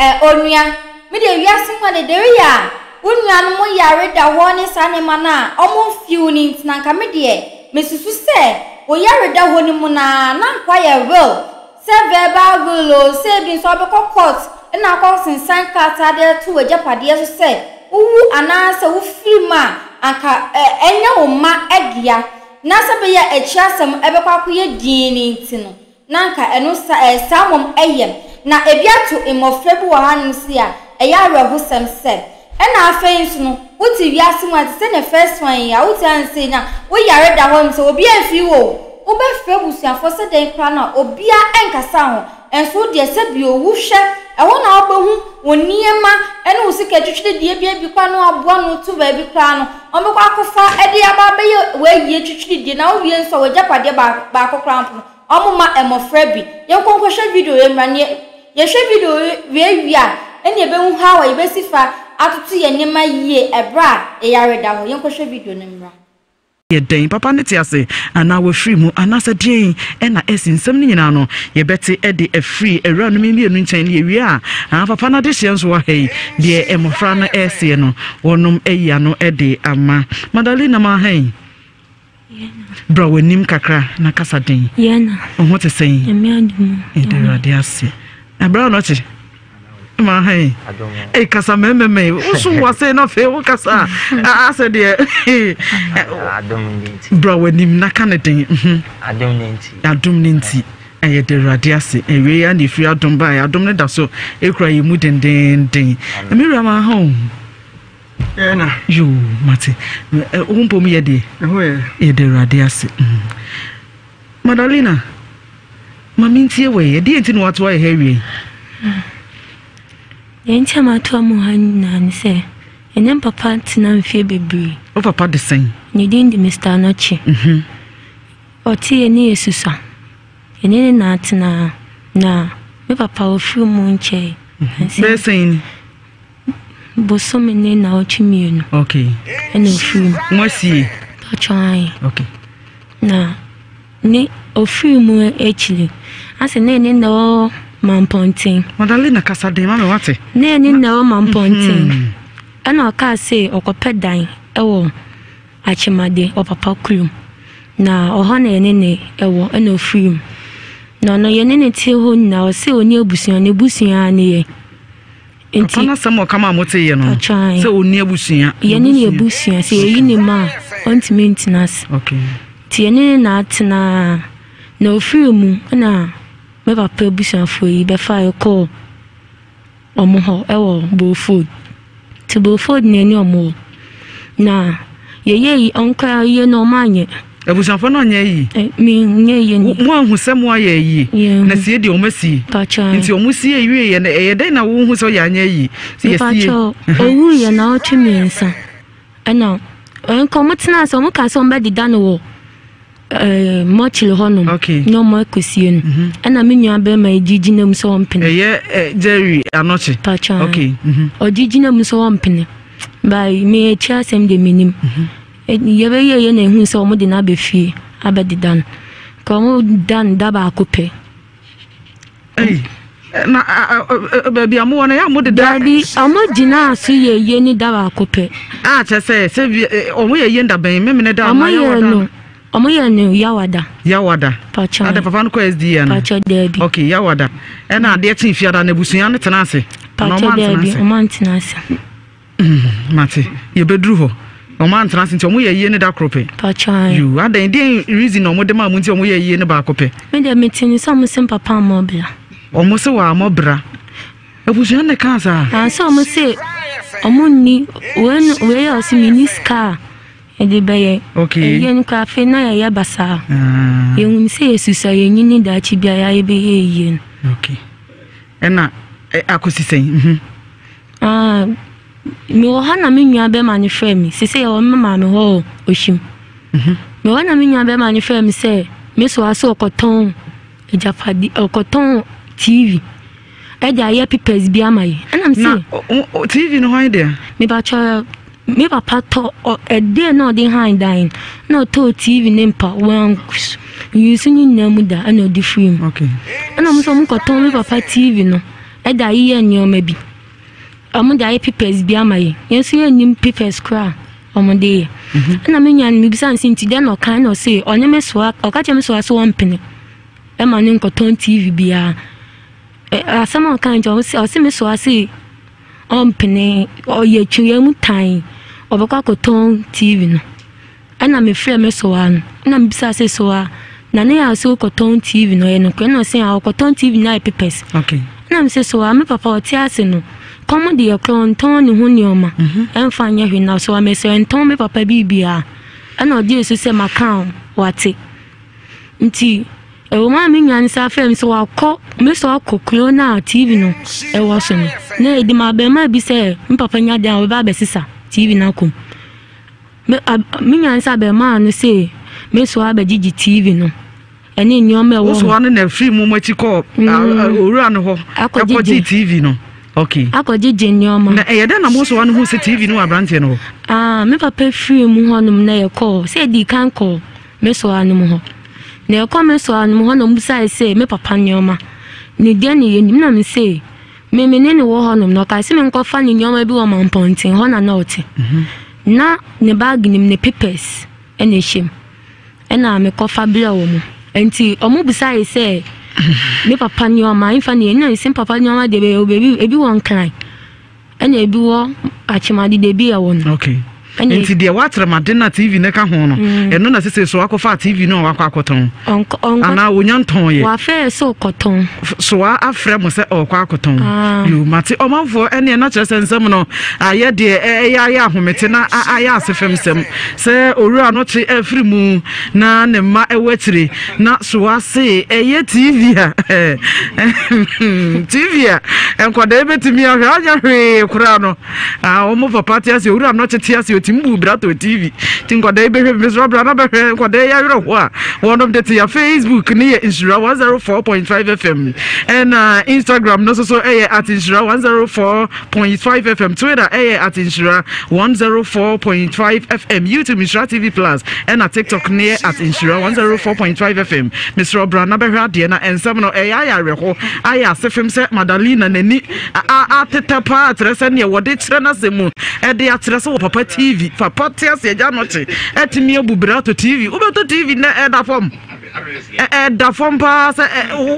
Ɛ, onua, me deɛ wiase mu ade deɛ woyɛ a wo nuanom yare da hɔ ne saa nneɛma no a wɔn mfew no nti na anka me deɛ mesusu sɛ wo yare da hɔ no mu no ara na anka woayɛ will, sɛ verbal will oo, sɛ ebi nso wobɛkɔ court na akɔ sensan krataa de ato w'agyapadeɛ so sɛ wowu anaa sɛ wofiri mu a anka ɛ, ɛnyɛ wo mma dea na sɛ ɛbɛyɛ a akyiri asɛm ɛbɛkɔ akɔyɛ dinn no nti no. Na anka ɛno sa ɛɛ saa mmom ɛyɛ. Na ebi ato mmɔfra bi wɔ hanom sei a, ɛyɛ awerɛhosɛm sɛ. Ɛna afei nso no, wote wiase mu a, te sɛ nea first one yi a, wote hanom sei na wo yare da hɔnom sɛ obiara mfii wo o, wobɛfrɛ abusuafoɔ sɛ dɛn koraa no a, obiara ɛnkasa ho. Nso wo deɛ sɛ bio, wo hwɛ, ɛhɔ na wobɛhu wo nneɛma ɛne wo sika twitwirideɛ bi bi koraa na wɔaboa ano to baabi koraa no, wɔbɛkɔ akɔfa de aba abɛyɛ w'ayie twitwiridie na wowie nso a w'agyapadeɛ baako koraa mpo no, wɔmma mmɔfra bi. Yɛnkɔ nkɔhwɛ video wei mmra. Neɛ yɛhwɛ video wei wie a, ɛne yɛbɛhu how a yɛbɛsi fa atoto yɛn nneɛma yie ɛberɛ a yɛyare da hɔ. Yɛnkɔhwɛ video no mmra. Yɛ dɛn? Papa no te ase anaa wafiri mu anaasɛ deɛn na asi? Nsɛm no nyinaa no yɛbɛte de afiri awuranom yi mmienu nkyɛn na yɛwie a, ah, papa no adehyeɛ nso wɔ ha yi, deɛ mmɔfra no ɛreseɛ no wɔnom ayi ano de ama. Madalina ma ha yi. Bra w'anim kakra na kasa den. Wo ho te sɛn? Yɛda Awurade ase. Ɛberɛ a no ɔte ma ha yi. Ei kasa mɛmɛmɛ yi. Woso wɔ ase na afei wo kasa asɛ deɛ. Bra w'anim na ka ne den. Mhm. Adom ne nti. Adom ne nti. Ɛyɛ de Awurade ase. Awie ya na efiri adom baeɛ. Adom no da so ekura yɛn mu dendenden. Me wura ma ha o. Ɛna. Yoo mate. Wo mpom yɛ deɛ. Ɛho yɛ. Yɛda Awurade ase. Mm. Madalena, ma mentie wɔ yi. Ɛdeɛ nti na wato ayɛ ha awie yi? Deɛ nti a mato amu ha nyinaa ne sɛ, ɛne papa tena mfie bebree. Wo papa de sɛn? Ne din de Mr. Anokye. Mhm. Ɔte yɛ ne yɛ susua. Yɛne ne na atena na me papa ɔfiri mu nkyɛe. Mhm. Bɛyɛ sɛn ni? Bosome ne nnawɔtwe mmienu. Okay. Ɛna ofiri mu. Mo asie. Patro ayi. Okay. Na ne ofiri mu akyiri asɛ na ɛne na ɛwɔ mampɔnten. Madalena kasa den ma me wate. Na ɛne na ɛwɔ mampɔnten. Mhm. Ɛna ɔkaa sɛ ɔkɔpɛ dan ɛwɔ Akyemade ɔpapa kurom. Na ɔhɔ na yɛne ne ɛwɔ ɛna ofiri mu. Na ɔno yɛne ne te hɔ nyinaa ɔsɛ ɔni abusua n'abusua ara ne yɛn. Nti, Papa no asɛm a ɔka maa moteeɛ no, sɛ ɔnni abusua. Yɛne ne abusua, sɛ yɛyi ne ma a, ɔntumi ntena ase. Nti yɛne ne na atena na ɔfiri mu na me papa abusuafoɔ yi bɛfa yɛ kɔɔ wɔn hɔ wɔ Beaufort. Nti Beaufort na yɛne wɔn wɔ. Na Yɛyɛ yi ɔnkɔ yie na ɔmo anyɛ. Abusuafoɔ no anyɛ yie. Me nyɛ yie ni. Mo anhu sɛ mo ayɛ yie. Na sie deɛ ɔmo asie. Nti ɔmo sie wie yɛ no ɛyɛ dɛn na wo hu sɛ ɔyɛ anyɛ yie. Sɛ yɛ sie. Mepakyɛw owu yɛ na ɔtwe miensa ɛna nka ɔmo tena ase ɔmo kaa sɛ ɔmo bɛ deda no wɔ. Eh, mɔkyere hɔnom na ɔmo akɔsie no mhm. ɛna me nua bɛrima yi gye gyina mu sɛ ɔmpene. Ɛyɛ eh, Jerry Anɔkye. Patwa. Okay. Mhm. Ɔgye gyina mu sɛ ɔmpene. By me akyi asɛm de menim. Mhm. Yɛbɛyɛ yɛ na ehu sɛ ɔmo de no abɛ fie abɛdeda no. Ka ɔmo da no da baako pɛ. Ei, na baabi a mowɔ no ɛyɛ a mode da. Daabi, ɔmo gyinaa so yɛ yie ne da baako pɛ. A kyerɛ sɛ sɛ bi ɔmo yɛ yie da bɛn memene da anaa yawada. No, ɔmo yɛ no yawada. Yawada. Pakyɛ. Ada papa no kɔ SDA ana? Pakyɛ daabi. Okay, yawada. Ɛna adeɛ kye fiada na abusua no tena ase. Pakyɛ daabi, ɔmo antena ase. Mm, mate. Yɛbɛduru hɔ. Wɔn antena ase nti wɔn yɛ yie ne da koro pɛ. Patwan. Yoo, adɛn deɛn reason na wɔn de maa mo nti wɔn yɛ yie ne baako pɛ? Me deɛ me te ne sɛ wɔn se papa ammɔ bra. Wɔn se wɔ ammɔ bra. Abusua ne kaa saa. Na sɛ wɔn se wɔn nni wei no wei yɛ ɔse me ni sika a yɛde bɛyɛ. Okay. Ɛyɛ no koraa afei na yɛyɛ basaa. Ah. Yɛhunu sɛ yɛsusua yɛnyini daakye biara yɛbɛyɛ yie no. Okay. Ɛna akɔsi sɛn? Mhm. Ah, mewɔ hɔ na me nua bɛrima no frɛ me. Sese yɛwɔ me maame hɔ wɔ Oshim. Mhm. Mewɔ hɔ na me nua bɛrima no frɛ me sɛ me so ase ɔkɔtɔn agyapade, ɔkɔtɔn TV ɛde ayɛ papers bi ama yɛ. Ɛna me se. Na TV no hwan dea? Mepakyɛ me papa tɔ ɛdeɛ na ɔde han dan na ɔtɔɔ TV ne mpa wɔn use ne nyinaa mu da ɛna ɔde firi mu. Okay. Ɛna mo sɛ ɔmo kɔtɔn me papa TV no. De ayeyɛ nneɛma bi. Wɔde ayɛ papers bi ama yɛn. Yɛn nso yɛnnim papers koraa a wɔde yɛ. Ɛna me nua no mebisa no sɛ nti dɛn na ɔka ɛna ɔse ɔne me soa ɔka kyerɛ me soa sɛ ɔmpene ɛma ne nkɔtɔn TV biara. Ɛ asɛm a ɔka nti ɔse ɔse me soa se ɔmpene ɔyɛ twea mu tan ɔbɛkɔ akɔtɔn TV no. Ɛna me frɛɛ me sowaa no, ɛna me bisaa sɛ sowaa, na ne yɛ a ɔse wokɔtɔn TV no ɔyɛ nokorɛ? Ɛna ɔse aa ɔkɔtɔn TV no ayɛ papers. Okay. Ɛna me se sowaa me papa ɔte ase no, kɔm de yɛ korɔ ɔntɔn ne ho nneɛma ɛmfa nyɛ hwee na sowaa mesrɛ ntɔn me papa biribiara. Ɛna ɔgyee so sɛ maka o wate. Nti ɛwɔ mu a me nua no san frɛɛ me sɛ wakɔ me sɛ ɔkɔ kuro no a TV no ɛwɔ so no na ɛdi ma abarimaa bi sɛ me papa nya dan a ɔbɛba abɛsesa TV no akɔ mu. Me ab me nua no sɛ abarimaa no se me soa abɛgyegye TV no ɛne nneɛma ɛwɔ hɔ. Wosoa no na firi mu akyi kɔ mm. owura no hɔ ɛkɔgye TV no. Okay. Akɔgyegye nneɛma. Na ɛyɛ dɛ na mo soa no hu sɛ TV no wɔ aberanteɛ no hɔ? Ah, me papa firi mu hɔnom na yɛkɔɔ sɛ yɛdii kan kɔɔ me soa no mu hɔ. Na yɛkɔ me soa no mu hɔ na ɔmo bisae sɛ me papa nneɛma ne deɛ ne yɛnim na me se Me me ne no wɔ hɔnom na ɔkae sɛ menkɔfa ne nneɛma bi wɔ Mampɔnten, hɔ na na ɔte. Na ne baage no mu ne papers na ɛhyɛ mu. Ɛna mekɔfa brɛɛ wɔn. Nti wɔbisae sɛ me papa nneɛma mfa ne ɛna mese me papa nneɛma deɛ bɛyɛ ebi ebi wɔ Nkran ɛna ebi wɔ Akyemade deɛ ebi ɛwɔ no. Okay. Nti deɛ woatrɛmade na TV no ka ho no, mm. ɛno na sese so akɔfa TV no a wakɔ akɔtɔn. Anaa wonya ntɔn yɛ. Wafɛ sɛ ɔkɔtɔn. Soa afrɛ mo sɛ ɔkɔ akɔtɔn. Ah. Yo mate ɔmanfoɔ ɛneɛ na kyerɛ sɛ nsɛm no ayɛ deɛ ɛyɛ ayɛ ahomete na ayɛ ase fam sɛm sɛ owura no kye afiri mu na ne mma ɛwɔ akyire na soa se ɛyɛ TV a TV a nkwadaa bɛtumi ahwɛ anyɛ hwee koraa no. Ah, wɔn papa te ase, owura no tete ase, otimi bu bra to TV. Ti nkwadaa yi bɛhwɛ bi, mesrɛ bra na bɛhwɛ nkwadaa yi awerɛho a wɔnom de te ya Facebook ne yɛ Nhyira 104.5 FM. Ɛna Instagram no nso so ɛyɛ at Nhyira 104.5 FM. Twitter ɛyɛ at Nhyira 104.5 FM. YouTube Nhyira TV Plus ɛna TikTok ne yɛ at Nhyira 104.5 FM. Mesrɛ bra na bɛhwɛ adeɛ na nsɛm no ɛyɛ ayɛ awerɛho ayɛ asefem sɛ Madalena n'ani atetɛ paa kyerɛ sɛ neɛ wɔde kyerɛ n'asɛm mu ɛde akyerɛ sɛ wɔ papa tv papa te ase agya no te ɛtumi abu bere ato tv wobɛtɔ tv nɛ ɛda fam ɛda fam paa sɛ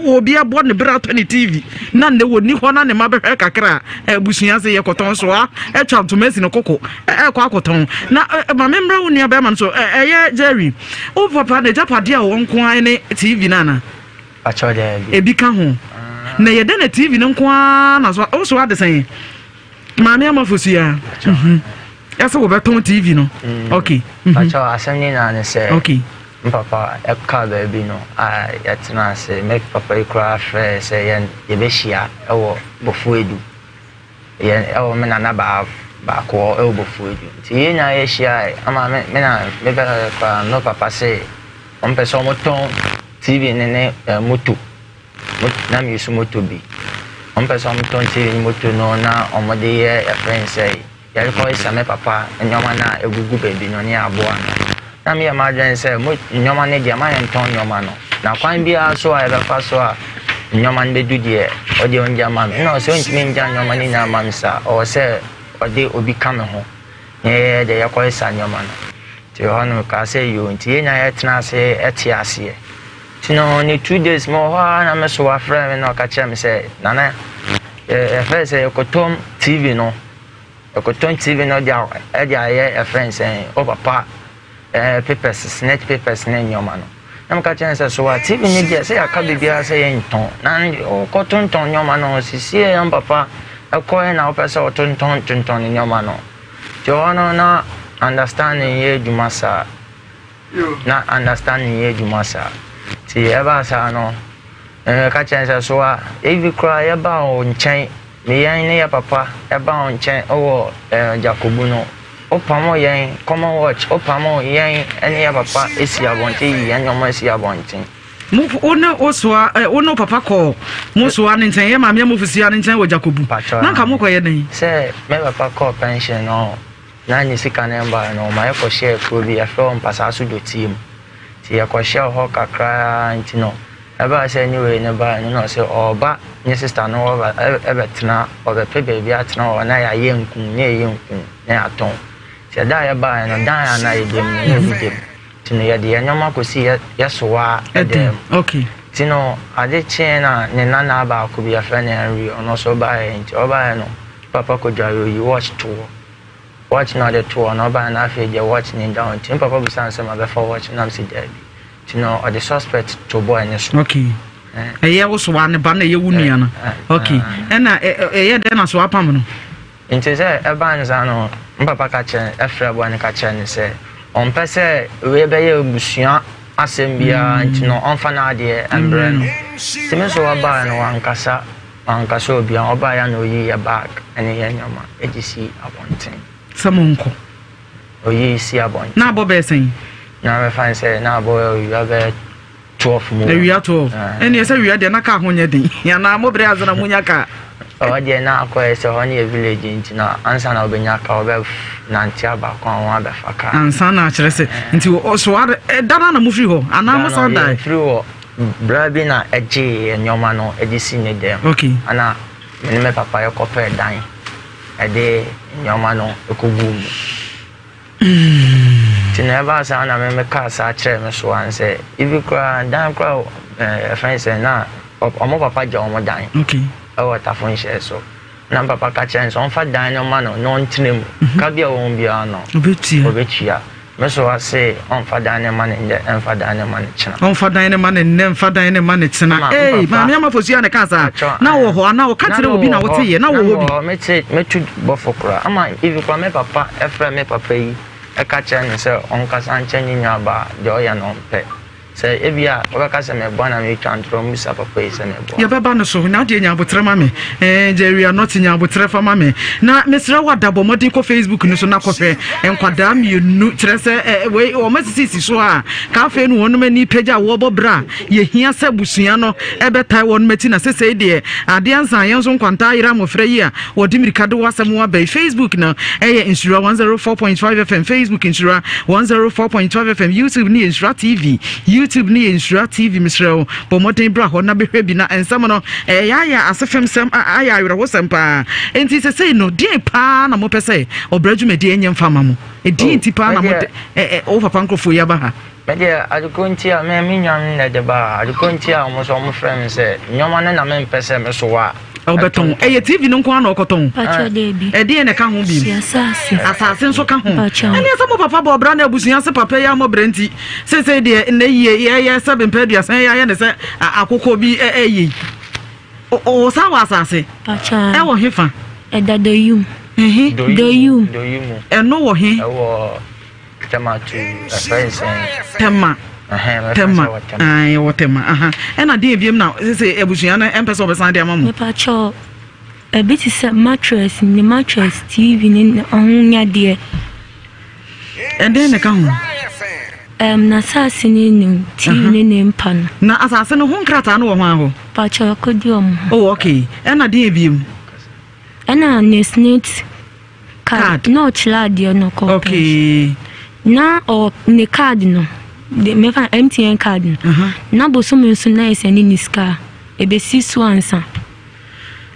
obi abɔ ne bere atɔ ne tv na nnɛ wɔni hɔ na ne ma bɛhwɛ kakra a abusua sɛ yɛkɔtɔn so a ɛtwa ntoma asi ne koko ɛkɔ akɔtɔn na ma memmrɛ wo nua bɛrima no so ɛyɛ Jerry wo papa na agyapadeɛ a wɔn nko ara ne tv no ana Pakyɛw daabi. Ebi ka ho. Na ɛyɛ dɛn na TV no nko ara na so wo so ade sɛn? Maame ama Fosuya. Mhm. Ɛsɛ wɔbɛtɔn TV no. Mm. Okay. Mhm. Pakyɛw asɛm no nyinaa ne sɛ. Okay. Me papa ɛka baabi no a yɛtena ase me papa yi koraa frɛɛ sɛ yɛn yɛbɛhyia ɛwɔ Bofuedu. Yɛn ɛwɔ me nana baa baako hɔ ɛwɔ Bofuedu. Nti yɛn nyinaa yɛhyiae ama me me na me bɛhwɛ koraa me papa se wɔn pɛ sɛ wɔtɔn TV no ne eh, moto. Na me use moto bi. Wɔn pɛ sɛ wɔtɔn TV ne moto no na wɔde yɛ yɛfrɛ no sɛ yɛrekɔ sɛ me papa nneɛma no a egugu baabi no ne aboa no. Na meyɛ m'adwene sɛ mo nneɛma no deɛ ma yɛntɔn nneɛma no. Na kwan biara so a yɛbɛfa so a nneɛma no bɛdu deɛ ɔdeɛ ɔngya ma me. Na ɔsɛ ɔntumi ngya nneɛma no nyinaa ma me saa. Ɔwɔ sɛ ɔde obi ka me ho na yɛyɛ deɛ yɛkɔ sa nneɛma no. Nti ɛhɔ no mekaa sɛ yoo, nti yɛn nyinaa yɛtena ase te aseɛ. Nti no ne 2 days mewɔ hɔ ara na me so wafrɛ me na ɔka kyerɛ me sɛ Nana yɛfrɛ sɛ yɛkɔtɔm TV no, yɛkɔtɔm TV no de de ayɛ yɛfrɛ no sɛ wo papa ɛɛ papers, snatch papers ne nneɛma no. Na meka kyerɛ no sɛ so a TV no deɛ sɛ yɛaka biribiara sɛ yɛntɔn na wokɔtontɔn nneɛma no sisie yɛn papa ɛkɔɛ na wopɛ sɛ ɔtontɔn tontɔn ne nneɛma no. Nti hɔ no na understanding yɛ adwuma saa. Na understanding yɛ adwuma saa. Nti ɛbaa saa no, meka kyerɛ no sɛ so a ebi koraa yɛbaa wo nkyɛn, me yɛn ne yɛ papa ɛbaa wo nkyɛn wɔ eh, Jakobu no, wopamo yɛn, common watch, wopamo yɛn ne yɛ papa si abɔnten, yi yɛn nneɛma si abɔnten. Mo, wo ne wo soa, eh, wo ne wo papa kɔɔ mo soa ne nkyɛn, yɛ maame amofusia ne nkyɛn wɔ Jakobu. Pakyɛ Na nka mokɔyɛ dɛn? Sɛ me papa kɔɔ pension no, na ne sika no mbae no, ɔma yɛkɔhyɛɛ kuro bi, yɛfrɛ hɔ Mpasaa so Dɔteɛ mu. Nti yɛkɔhyɛɛ hɔ kakra nti no, Ɛbaa sɛ ne wei no baeɛ no na ɔse ɔɔba ne sister no hɔ ɛbɛtena, ɔbɛpɛ baabi atena hɔ na yɛayɛ nku, na yɛyɛ nku na yɛatɔn. Nti ɛda a yɛbaeɛ no, dan a na yɛda mu no na obi da mu. Nti no yɛde yɛn nneɛma kɔsii yɛ yɛsowaa dan mu. Okay. Nti no ade kyeeɛ na ne nana baako bi yɛfrɛ no Henry ɔno nso baeɛ. Nti ɔbaeɛ no papa kɔdware oyi watch too hɔ. Watch no a ɔde too hɔ no ɔbaeɛ no afei deɛ watch no nda hɔ. Nti me papa bisaa no sɛ mabɛfa watch no na mese daabi. Nti no ɔde suspect to boy no so. Okay. Ɛyɛ wo soa ne ba na ɛyɛ wo nua no. Okay. Ɛna ɛyɛ dɛn na soa pam no? Nti sɛ ɛbaa no saa no, me papa ka kyerɛ ɛfrɛ boy no ka kyerɛ no sɛ ɔmpɛ sɛ wei bɛyɛ abusua asɛm biara nti no ɔmfa n'adeɛ mbrɛ no. Nti me soa baeɛ no wankasa wankasa obiara, ɔbaeɛ a na ɔyii yɛ bag ne yɛ nneɛma de sii abɔnten. Sɛ monkɔ. Ɔyii sii abɔnten. Na abɔ bɛyɛ sɛn? Na mɛfa no sɛ na abɔ awia bɛyɛ 12 mu. Awia 12. Ɛnneɛ sɛ awia deɛ na kaa ho nyɛ den. Anaa mo brɛ ase na monya kaa? Ɛhɔ deɛ na akɔyɛ sɛ hɔ no yɛ village nti na ansa na wobɛnya kaa wobɛ nante aba kwan ho abɛfa kaa. Ansa na akyerɛ sɛ nti so da no na mofiri hɔ anaa mo san dae? Yɛfiri hɔ bra bi na ɛgyee yɛn nneɛma no de si ne dɛm. Okay. Ana me ne me papa yɛkɔpɛɛ dan ɛde nneɛma no kɔguu mu. Nti na ɛbaa saa na me mekaa saa kyerɛɛ me soa no sɛ ebi koraa dan koraa ɛfɛn sɛ na ɔmo papa gya ɔmo dan ɛwɔ tafo nhyɛ so na me papa ka kyerɛ no sɛ ɔmfa dan no ma no na ɔntena mu mhm. ka bi a wɔn biara no ɔbɛtua me soa se ɔmfa dan no ma no nnɛ ɛmfa dan no ma no kyena ɔmfa dan no ma no nnɛ mfa dan no ma no kyena ee maame ama fosuo a ne kaa saa na wɔ hɔ anaa ɔka kyerɛ obi na wote yɛ na wɔ hɔ bi mete metu bɔfo koraa ama ebi koraa me papa ɛfrɛ me papa yi ɛka kyerɛ no sɛ ɔnkasa nkyɛ ne nuabaa deɛ ɔyɛ no ɔmpɛ sɛ ebi a wɔbɛka sɛ meboa na metwa ntorɔ mmisa papa yi sɛ meboa. Yɛbɛba no so na adeɛ nya aboterɛ ma me eh, Jerry Anɔte nya aboterɛ fa ma me na mesrɛ wo ada bɔ mmɔden kɔ Facebook no so na kɔhwɛ nkwadaa mmienu kyerɛ sɛ eh, wei wɔn asisisi so a ka afei no wɔn ani pagya wɔbɔ bra Yɛhia sɛ abusua no bɛtae wɔn akyi na sesei deɛ adeɛ ansa yɛn nso nkwanta ayera mmɔfra yi a wɔde mmirika de wɔ asɛm aba yi. Facebook no ɛyɛ Nhyira 104.5 FM, Facebook Nhyira 104.5 FM, YouTube no yɛ Nhyira TV, YouTube no yɛ Nhyira TV. Mesrɛ wo bɔ mmɔden bra hɔ na bɛhwɛ bi na nsɛm no ɛyɛ ayɛ asefemsɛm ayɛ awerɛhosɛm paa. Enti sesei no deɛn paa na mopɛ sɛ ɔbra dwumadie nyɛ mfa ma mo? Ɛdeɛn nti paa na mode wo papa nkurɔfoɔ yi aba ha? Me deɛ, ade korɔ nti a, me, me nuanom na ɛde ba ha. Ade korɔ nti a wɔn nso wɔfrɛ me sɛ, nneɛma no na mempɛ sɛ me so a. Ɔbɛtɔn. Ɛyɛ TV no nko ara na ɔkɔtɔn? Pakyɛ daabi. Ɛdeɛn na ɛka ho bio? Si asase. Asase nso ka ho. Pakyɛ. Ɛneɛ sɛ mo papa bɔ ɔbra na abusua se papa yi ammɔ bra nti, seesei deɛ nnɛ yie yɛyɛ sɛ bempɛ aduasa yi ayɛ ne sɛ akokɔ bi ɛyɛ yi. Ɔsan wɔ asase? Pakyɛ. Ɛwɔ he fa? Ɛda Doyum. Ɛhe? Doyum. Doyum. Ɛno wɔ he? Ɛwɔ. Tema to ɛfrɛ ne sɛn? Tema. Tema. Ae, wɔ Tema. Aha. Ɛna deɛ ebiem na sese abusua no ɛmpɛ sɛ ɔbɛsan de ama mo. Mepakyɛw, ɛbi te sɛ mattress ne mattress, TV ne ne ahonyadeɛ. Ɛdɛn na ɛka ho? Um, n'asase ne ne TV ne ne mpa no. Na asase no ho nkrataa no wɔ hwan hɔ? Pakyɛw, ɛkɔdi wɔn hɔ. Oh, okay. Ɛna deɛ ebiem? Ɛna ne snake card na ɔkyerɛ adeɛ no kɔ okay na ɔ ne card no de mɛfa MTN card no uh -huh. na bosome nso na ɛsɛ ne ne sika ebesi so ansa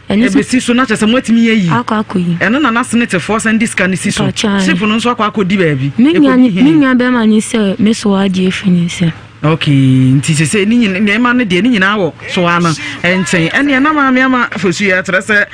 ebesi so na kyerɛ sɛ moatumi ayi akɔ akɔyi ɛno na na senetefoɔ sɛn de sika no si so ship no nso akɔ akɔdi baabi me nua bɛrima ne sɛ me so agye afiri ne nsam. Ok, nti sese ne nyina nneɛma no deɛ ne nyinaa wɔ so ara no nkyɛn. Ɛnneɛ na maame ama fosu yɛ kyerɛ sɛ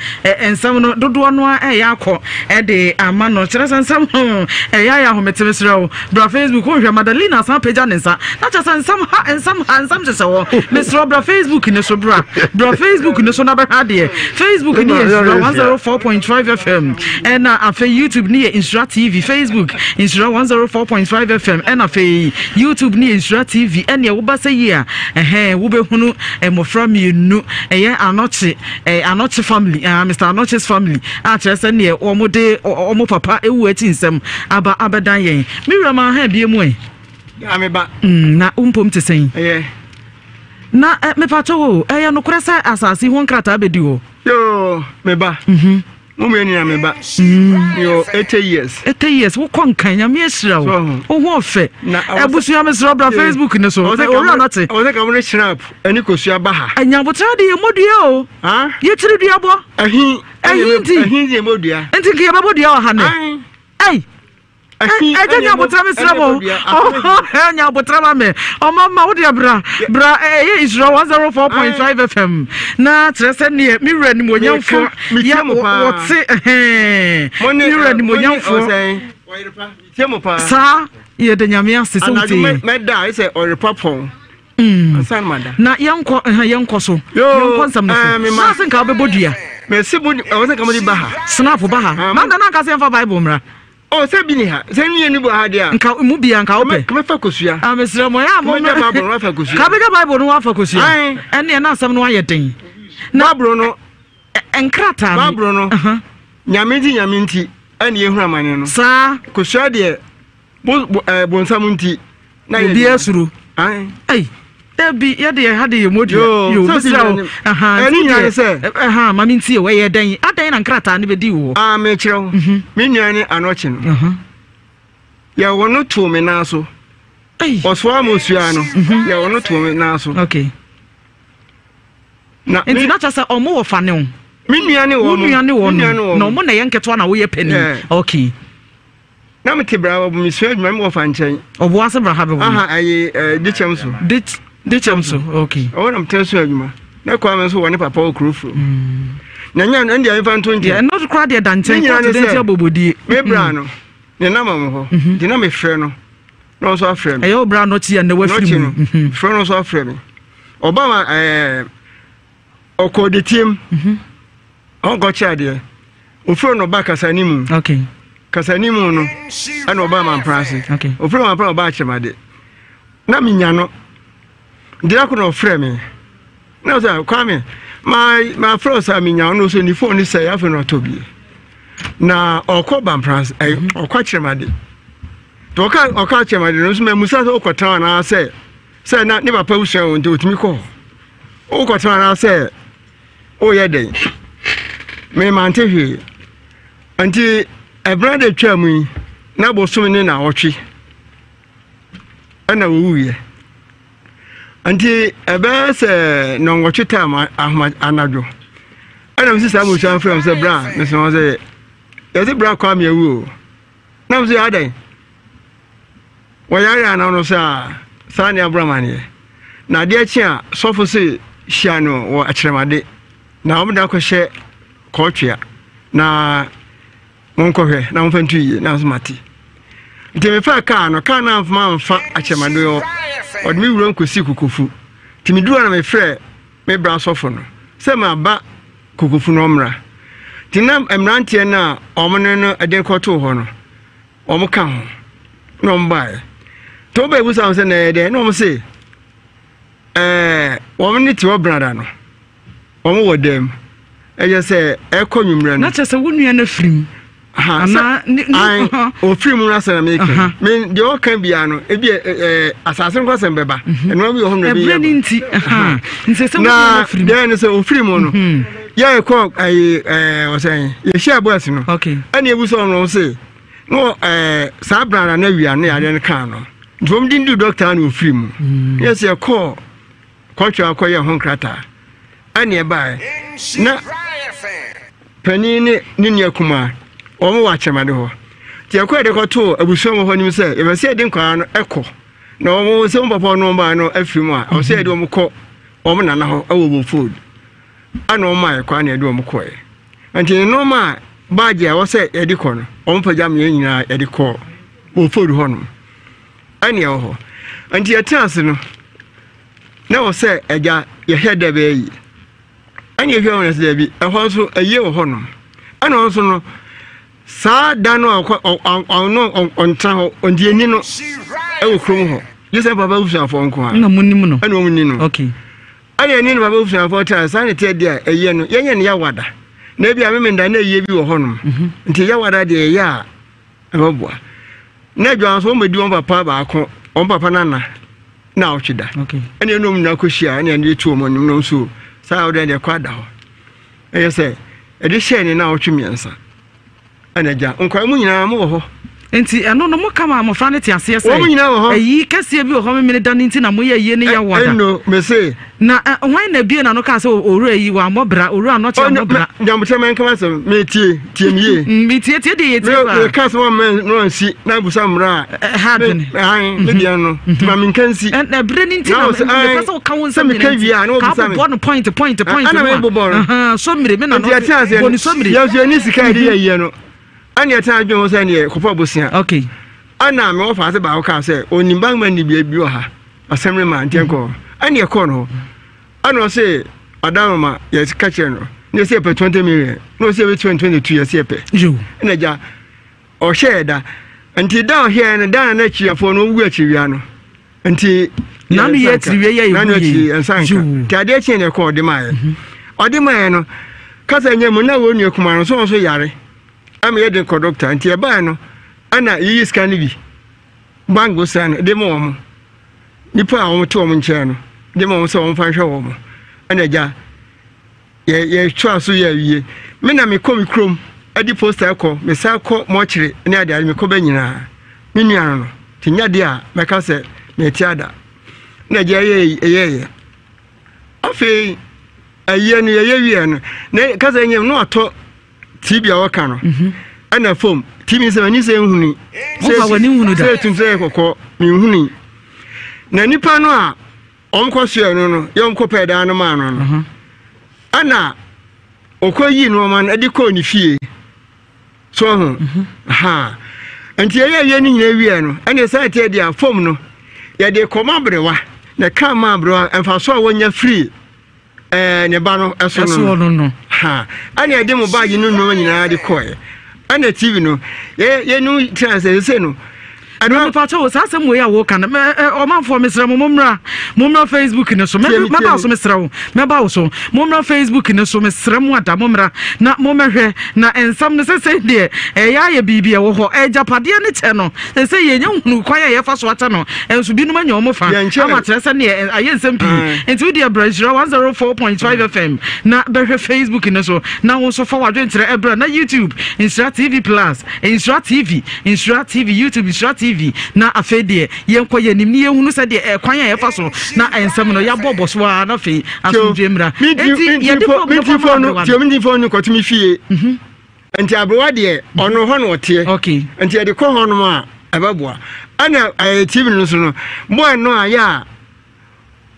nsɛm no dodoɔ no ara ɛyɛ akɔ ɛde ama no kyerɛ sɛ nsɛm no ɛyɛ ayɛ ahomete mesrɛ wo bra Facebook wohwɛ Madalina san pagya ne nsa na kyerɛ sɛ nsɛm ha nsɛm ha nsɛm hyehyɛ hɔ mesrɛ wo bra Facebook ne so bra bra Facebook ne so na bɛhwɛ adeɛ Facebook ne yɛ Nhyira 104.5 FM ɛna afei YouTube ne yɛ Nhyira TV Facebook Nhyira 104.5 FM ɛna afei YouTube ne yɛ Nhyira TV ɛneɛ woba sɛ yi a ɛhɛn wobɛhunu mmɔfra mmienu ɛyɛ Anɔkye eh, Anɔkye family ah, Mr. Anɔkye's family a kyerɛ sɛ neɛ wɔn de wɔn papa ewu akyi nsɛm aba abɛdan yɛn me wura ma ha bie mu ɛ daa me ba mm, na wo mpom te sɛn ɛyɛ na eh, mepakyɛ o ɛyɛ nokorɛ sɛ asase ho nkrataa bɛdi hɔ yoo me ba mm -hmm. Mo mmienu nyinaa me ba. Mewɔ 80 years. 80 years wokɔ nkan nyame ahyira wo. Wo ho ɔfɛ. Abusua mesrɛ bra Facebook ne so. Owura no te. Ɔsɛ ka mo ne shrap ɛne kosua ba ha. Anyabotra de yɛ mmɔdua o. Yɛkyiri dua bɔ. Ɛhi ɛhi nti. Ɛhi nti yɛ mmɔdua. Nti nka yɛbɛbɔ dua wɔ ha nɛ. Ɛy. Ɛgya nya abotra me srɛ mo. Nya abotra ma me. Ɔma ma wo deɛ bra. Bra ɛyɛ Israel 104.5 FM. Na kyerɛ sɛ neɛ me wura nimonyamfoɔ yɛ wɔte ɛhɛn. Me wura nimonyamfoɔ. Saa yɛda nyame ase sɛ wotie. Mɛda sɛ ɔrepa pɔn. Mm. Na yɛnkɔ ɛhɛn yɛnkɔ so. Yɛnkɔ nsɛm no so. Na ase nka wobɛbɔ dua. Mɛsi mo ɛwɔ sɛ nka mo de ba ha. Snap ba ha. Na na nka sɛ yɛmfa Bible mmra. Oh, sɛ bi ni ha. Sɛ ni yɛ ni bɔ ha deɛ a. Nka mu bia nka wopɛ. Kama fa kosua. Ah, mesrɛ mo ɛyɛ a mo. Kama gya Bible no afa kosua. Ka bɛgya Bible no afa kosua. Ɛne ɛna asɛm no ayɛ den. Na Bible no. Nkrataa no. Bible no. Nyame nti nyame nti ɛne yɛhunu amane no. Saa. Kosua deɛ bo bo ɛɛ bonsam nti. Na yɛ. Obi asuro. Ayi. Dabi yɛde yɛ ha de yɛ modua. Yo mesrɛ wo. Ɛne nyinaa ne sɛ. Ɛha ma mentie wo ɛyɛ dɛn adɛn na nkrataa no bɛdi wo hɔ. Ah mekyerɛ wo. Mhm. Me nua ne anɔkye no. Mhm. Yɛwɔ no too me nan so. Ɔsoa ma osua no. Mhm. Yɛwɔ no too me nan so. Okay. Na nti na kyerɛ sɛ ɔmo wɔ fa ne wo. Me nua ne wɔn. Wo nua ne wɔn. Na ɔmo na ɛyɛ nketewa na woyɛ panin. Okay. Na me te bra mesua adwuma me wɔfa nkyɛn. Ɔbo ase bra ha bɛ wɔ. Aha ɛyi ɛɛ dikyɛm so. Dit dikyɛm so okay. Ɔwɔ na metena sua adwuma. Na Kwame nso wɔ ne papa wɔ kuro furo. Mm. Na nya ɛn deɛ nfa nto nkyɛn. Ɛno koraa deɛ da nkyɛn kɔɔto de nti abobodie. Me bra no ne nam ɔmo hɔ. Mhm. Nti na mefrɛ no na ɔnso afrɛ me. Ɛyɛ wo bra nɔkye yɛ na wafiri mu. Mhm. Frɛ no nso afrɛ me. Ɔba ma ɛɛ ɔkɔ detiem. Mhm. Ɔnkɔkyɛ adeɛ. Ofiri no ba kasani mu. Okay. Kasani mu no ɛna ɔba mampra ase. Okay. Ofiri mampra ɔba akyɛmade. Na menya no. Deɛ ko na ɔfrɛ me. Na sɛ Kwame ma ma frɛ sɛ menya ɔno so ne phone ne sɛ afei na ɔtɔ bi. Na ɔkɔ bampra ase ɛ mhm. ɔkɔ akyɛmade. Nti ɔka ɔka akyɛmade no nso ma musa sɛ ɔkɔtena anaasɛ sɛ na ne papa wusua wɔn nti ɔtumi kɔ hɔ. Ɔkɔtena anaasɛ Woyɛ dɛn? Me mante hwee. Nti ɛberɛ de twaa mu yi, na bosome ne naawɔtwe ɛna wɔwuiɛ. Nti ɛbɛyɛ sɛ nɔnwɔtwe tam ahoma anadwo ɛna mesi saa mmusua mfrɛ m sɛ bra mesɛ wɔn sɛ yɛse bra Kwame awu o. Na mese adɛn? Wɔyare anaa no sɛ a, saa ne aboro amaneɛ. Na adeɛ kye a, sɔfo se hyia no wɔ akyerɛmade, na wɔde akɔhyɛ kɔɔtwea, na monkɔhwɛ na momfa nto yie, na nso mate. Nti mefaa kaa no, kaa no amfa amfa akyerɛmade hɔ, ɔde me wuram kɔsii Kokofu. Nti meduru hɔ na mefrɛ me bra sɔfo no sɛ maba Kokofu no ɔmmra. Nti na mmeranteɛ no a wɔn ne no de kɔtoo hɔ no, Wɔn ka ho na wɔn baeɛ. Nti wɔn bɛbusa wɔn sɛ na ɛyɛ dɛn na wɔn se ɛɛ wɔn ne te hɔ brada no wɔn wɔ dɛm ɛyɛ sɛ ɛkɔ nwummerɛ no. Na kyerɛ sɛ wo nua no afiri mu. Anaa ne ne ofiri mu asɛm na meka me deɛ ɔka biara no ebi ɛɛ asase no kɔsɛm bɛba mhm. ɛnua bi wɔ hɔ na ebi yɛ ɛbrɛ ne nti nti sɛ wo nua no afiri mu na deɛ ne sɛ ofiri mu no mhm. yɛ kɔ ɛyi ɛɛ ɔsɛn yɛhyia boys no ɛna ebu sɛ ɔno se. Na ɛɛ saa bere na awia no yareɛ no kaa no nti wɔn de ndu dɔkta na ofiri mu mm. yɛ sɛ ɛkɔɔ kɔtwe akɔyɛ ho nkrataa ɛne ɛbaeɛ na panin ne ne nua kumaa wɔn wɔ akyɛmade hɔ nti ɛkɔ yɛde kɔtoo abusua mu hɔ nim sɛ yɛbɛ sɛ yɛde nkwadaa no ɛkɔ na wɔn sɛ wɔn papa wɔn baa no afiri mu a ɔsɛ mm-hmm. yɛde wɔn kɔ wɔn nana hɔ ɛwɔ wɔn food ɛna wɔn maa ɛkɔ ɛna yɛde wɔn kɔɛ. Nti nnoɔma a baagye a ɛwɔ sɛ yɛde kɔ no, wɔpagya me yɛn nyinaa yɛde kɔɔ Wolford hɔnom. Ɛne ɛwɔ hɔ. Nti yɛtena ase no, na ɛwɔ sɛ agya yɛhwɛ dɛ bɛyɛ yie. Ɛne yɛhwɛ wɔn sɛ daabi, ɛhɔ nso ayie wɔ hɔnom. Ɛna ɔno nso no, saa da no a ɔno ɔntena hɔ, ɔnti yɛnni no ɛwɔ kurom hɔ. Gye sɛ papa abusuafoɔ nko ara. Ɛna mo nim no. Ɛna wɔn ni no. Okay. Ɛna ɛne ne papa abusuafoɔ tena saa ne teɛ deɛ a ɛyɛ no yɛnyɛ no yawada na ebi a memenda na ɛyie bi wɔ hɔnom mhm. nti yawada deɛ ɛyɛ a ɛbɛboa na adwa nso wɔn bɛdi wɔn papa baako wɔn papa nana na awɔtwe da ɛna ɛna wɔn nyinaa kɔhyia ɛna ɛna etu wɔn anim na nso saa awɔde deɛ kɔ ada hɔ ɛyɛ sɛ. Ɛde hyɛɛ ne naawɔtwe mmiɛnsa. Ɛna agya, nkwadaa mu nyinaa mo wɔ hɔ. Nti ɛno no mo ka ma mmɔfra no te aseɛ sɛ. Wɔn nyinaa wɔ hɔ. Ayi kɛseɛ bi wɔ hɔ memene da no nti na moyɛ ayie ne yɛ wɔ da. Ɛno mese. Na hwan na ebie n'ano kaa sɛ owura yi wammɔ bra, owura anɔkye ammɔ bra. Nyabotrɛ mɛnka m'asɛm, metie, tie me yie. Metie, tie deɛ yɛtie paa. Meka sɛ wɔn na wɔnsi na abusa mmara a. Ɛha adwene. Ɛhan, me deɛ no, nti ma menka nsi. Ɛberɛ no nti na mepɛ sɛ woka wo nsɛm nyina nti, ka wobobɔ no point, point, point no a. So mmire, me na no, bɔ ne so mmire. Yɛn nso yɛni sika yɛde yɛ yie no, ɛne ɛtena adwene ho sɛ neɛ kɔpɔ abosea. Okay. Ɛna mewɔ faase baako kaa sɛ, onim bankman ni bi wɔ ha. Asɛm no ma nti ɛnkɔ hɔ. Ɛne ɛkɔɔ no hɔ. Ɛna ɔse adanoma yɛka kyerɛ no na yɛsɛ yɛpɛ 20 million na ɔsɛ yɛbɛ 2022 yɛsɛ yɛpɛ. Ɛna gya ɔhyɛɛ da. Nti da ɔhyɛɛ no da na n'akyiriafoɔ no ɔwu akyiriwia no. Nti nanu yɛ akyiriwia yɛ nanu akyiri nsa nka. Nti adeɛ kyeɛ na ɛkɔ ɔde maayɛ. Ɔde maayɛ no kasa nyɛ mu na wɔn nua kumaa no nso wɔn nso yare ama yɛde kɔ dɔkta nti ɛbaeɛ no ɛna yiyi sika no bi. Bank bosea no de ma wɔn. Nnipa a wɔte wɔn nkyɛn no de ma wɔn sɛ wɔmfa nhwɛ wɔn. Ɛna agya, yɛ yɛtoa so yɛ awie. Me na mekɔ me kurom de posta kɔ, mesan kɔ mɔkyere ne adeade mekɔ bɛ nyinaa. Me nua no no, te nya deɛ a mɛka sɛ mete ada. Na agya yɛ yɛyɛ. Afei ayie no yɛyɛ wie no, na kasa nyɛ no atɔ TV a wɔka no mhm. ɛna fam TV sɛ m'ani sɛ nhuni sɛ etum sɛ yɛ kɔkɔɔ menhuni na nipa no a wɔn kɔ soɛ no no yɛ wɔn kɔ pɛɛ dan no maa no no mhm. ɛna ɔkɔ yi nneɛma no ɛde kɔɔ ne fie so ho mhm. ha nti yɛyɛ yɛ ne nyinaa wie no ɛna ɛsɛ ɛteɛ deɛ fam no yɛde kɔma aberewa na ɛka ma aberewa mfaso a wɔnya firi ɛɛ ne ba no ɛso no no no ha ɛna ɛde mo baagi no nneɛma nyinaa de kɔɛ ɛna tv no yɛ yɛ nu tena sɛ sɛ no. ɛno nipa kyɛ wo saa asɛm wei a woka no ɔmanfoɔ mesrɛ mo mommra mommra facebook no so mɛba wo so mesrɛ wo mɛba wo so mommra facebook no so mesrɛ mo ada mommra na mommɛhwɛ na nsɛm no sɛ sɛ deɛ ɛyɛ ayɛ biribi ɛwɔ hɔ agyapadeɛ no kyɛ no Seesei yɛnnya nhunuu kwan a yɛfa so akyɛ no, nso binom anya wɔn fa ama kyerɛ sɛ neɛ ayɛ nsɛm pii. Nti wo deɛ bra Nhyira 104.5 FM na bɛhwɛ Facebook no so na wo nso fa w'adwenkyerɛ ɛbra na YouTube Nhyira TV Plus, Nhyira TV, Nhyira TV, YouTube Nhyira TV na afei deɛ yɛnkɔ yɛn anim ne yɛnhunu sɛdeɛ ɛkwan a yɛfa so na nsɛm no yɛabɔ bɔ so ara na afei asomdwoeɛ mmra. Nti yɛde fam no kɔma aberewa no. Minti fon no kɔto me fie. Nti aberewa deɛ ɔno hɔ na ɔteɛ. Okay. Nti yɛde kɔ hɔ nom a ɛbɛboa. Ɛna ɛyɛ TV no so no boy no a yɛ a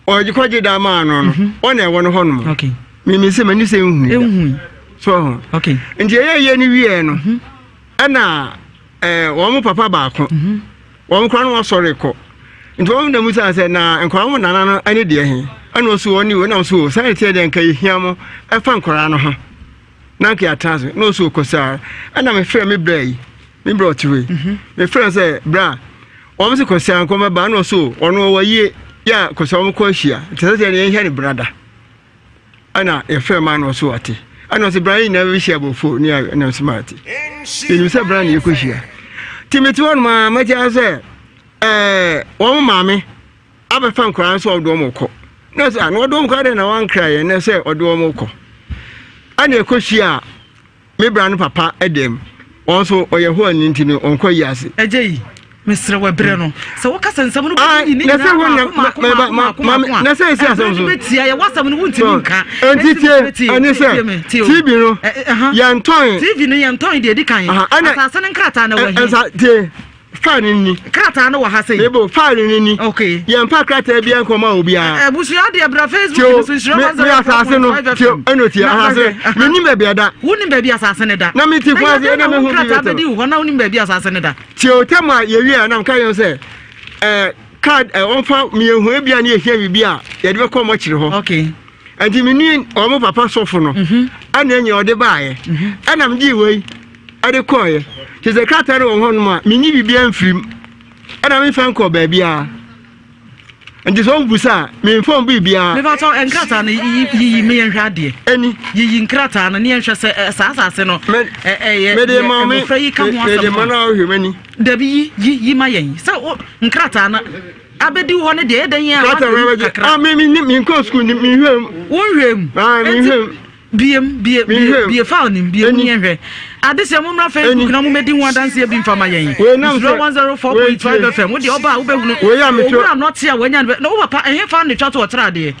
ɔgye kɔgye da maa no no mhm. ɔna ɛwɔ no hɔ nom. Okay. Mimi sɛ m'ani sɛ nhui da. Nhui. So ho. Okay. Nti ɛyɛ yɛ no wieɛ no mhm. ɛna ɛɛ wɔn papa baako mhm. wɔn kora no wɔsɔre kɔ nti wɔn na mu sɛ sɛ na nkwadaa wɔn nana no ɛne deɛ he ɛna ɔso wɔn ne wɔn na ɔso wɔ sɛ ɛteɛ deɛ nka yɛhia mo ɛfa nkwadaa no ho. na anka yɛatena ase na ɔsɛ ɔkɔ saa ɛna mefrɛ me bra yi me bra ɔte hɔ yi mhm. mefrɛ no sɛ bra wɔn sɛ kɔsia nkɔ mɛba ɛna ɔsɛ ɔno ɔwɔ yie yɛ a kɔsia wɔn kɔ ahyia nti sɛ sɛ yɛn hwɛ ne brada ɛna yɛfrɛ maa na ɔsɛ ɔte ɛna ɔsɛ bra yi nyinaa bɛhyia abɔfo ne ɛna ɔsɛ maa te yɛnim sɛ bra na yɛkɔ hyia nti mete hɔ nom a mɛkyɛ sɛ ɛɛ wɔn maame abɛfa nkwadaa no sɛ ɔde wɔn rekɔ na sɛ ah, na ɔde wɔn kɔ adɛn na wankra yɛn na sɛ ɔde wɔn rekɔ ɛna ɛkɔhyia a me bra no papa dɛm wɔn nso ɔyɛ hɔ ani nti no ɔnkɔ yi ase. ɛgye yi mesrɛ wɔ ɛberɛ no sɛ woka sɛ nsɛm no bɛyi ne nyinaa maako maako maako maako a na sɛ ɛsi asɛm so bɛtia yɛ wasɛm no wontumi nka ɛnti tie ɛne sɛ tv no yɛntɔn tv no yɛntɔn deɛ ɛdi kan asase no nkrataa na wɔ he tie File no ni. Krataa no wɔ ha sei. Mebo, file no ni. Okay. Yɛn fa krataa bi nkɔma obiara. Abusua deɛ bra Facebook no so nhyira one zero four point five FM. Tio, ɛna tie asase. Me nim baabi ɛda. Wo nim baabi asase no da. Na me ti kwan se ɛna me ho bi krataa bɛdi wo hɔ na wo nim baabi asase no da. Tio, tɛm a yɛwie a na mka yɛn sɛ ɛɛ card ɛ wɔmfa mmiɛnhu ebia ne yɛhia biribi a yɛde bɛkɔ ɔmo akyiri hɔ. Okay. Nti me ni ɔmo papa sɔfo no. Ɛna ɛnyɛ ɔde baayɛ. Ɛna me gye wei. Ɛde kɔeɛ. Kyerɛ sɛ krataa no wɔ hɔnom a, menyi biribiara mfiri mu, ɛna memfa nkɔɔ baabiara. Nti sɛ wɔbusa a, memfa wɔn biribiara. Mepakyɛw, nkrataa no yiyi me yɛnhwɛ adeɛ. Ɛni. Yiyi nkrataa no ne yɛnhwɛ sɛ saa asase no ɛyɛ mede ma me mmɔfra yi ka ho asɛm. Mede ma no a wohwɛ m'ani. Dabi yi yi yi ma yɛn sɛ wo nkrataa no abɛdi hɔ no deɛ ɛyɛ dɛn a Krataa no abɛgye. kakra. Ah, me me me nkɔ sukuu ni menhwɛ mu. Wonhwɛ mu. Ah, menhwɛ mu. Biem, bie, bie, bie file nim, bie mu yɛn hwɛ. Adesua mo mmra Facebook na mo mɛdi ho adanseɛ bi nfa ma yɛn. Nhyira 104.5 FM. Wo deɛ ɔba a wobɛhunu. Owura nɔte a wanya no na wo papa ɛhe fa ne twa to ɔtra adeɛ.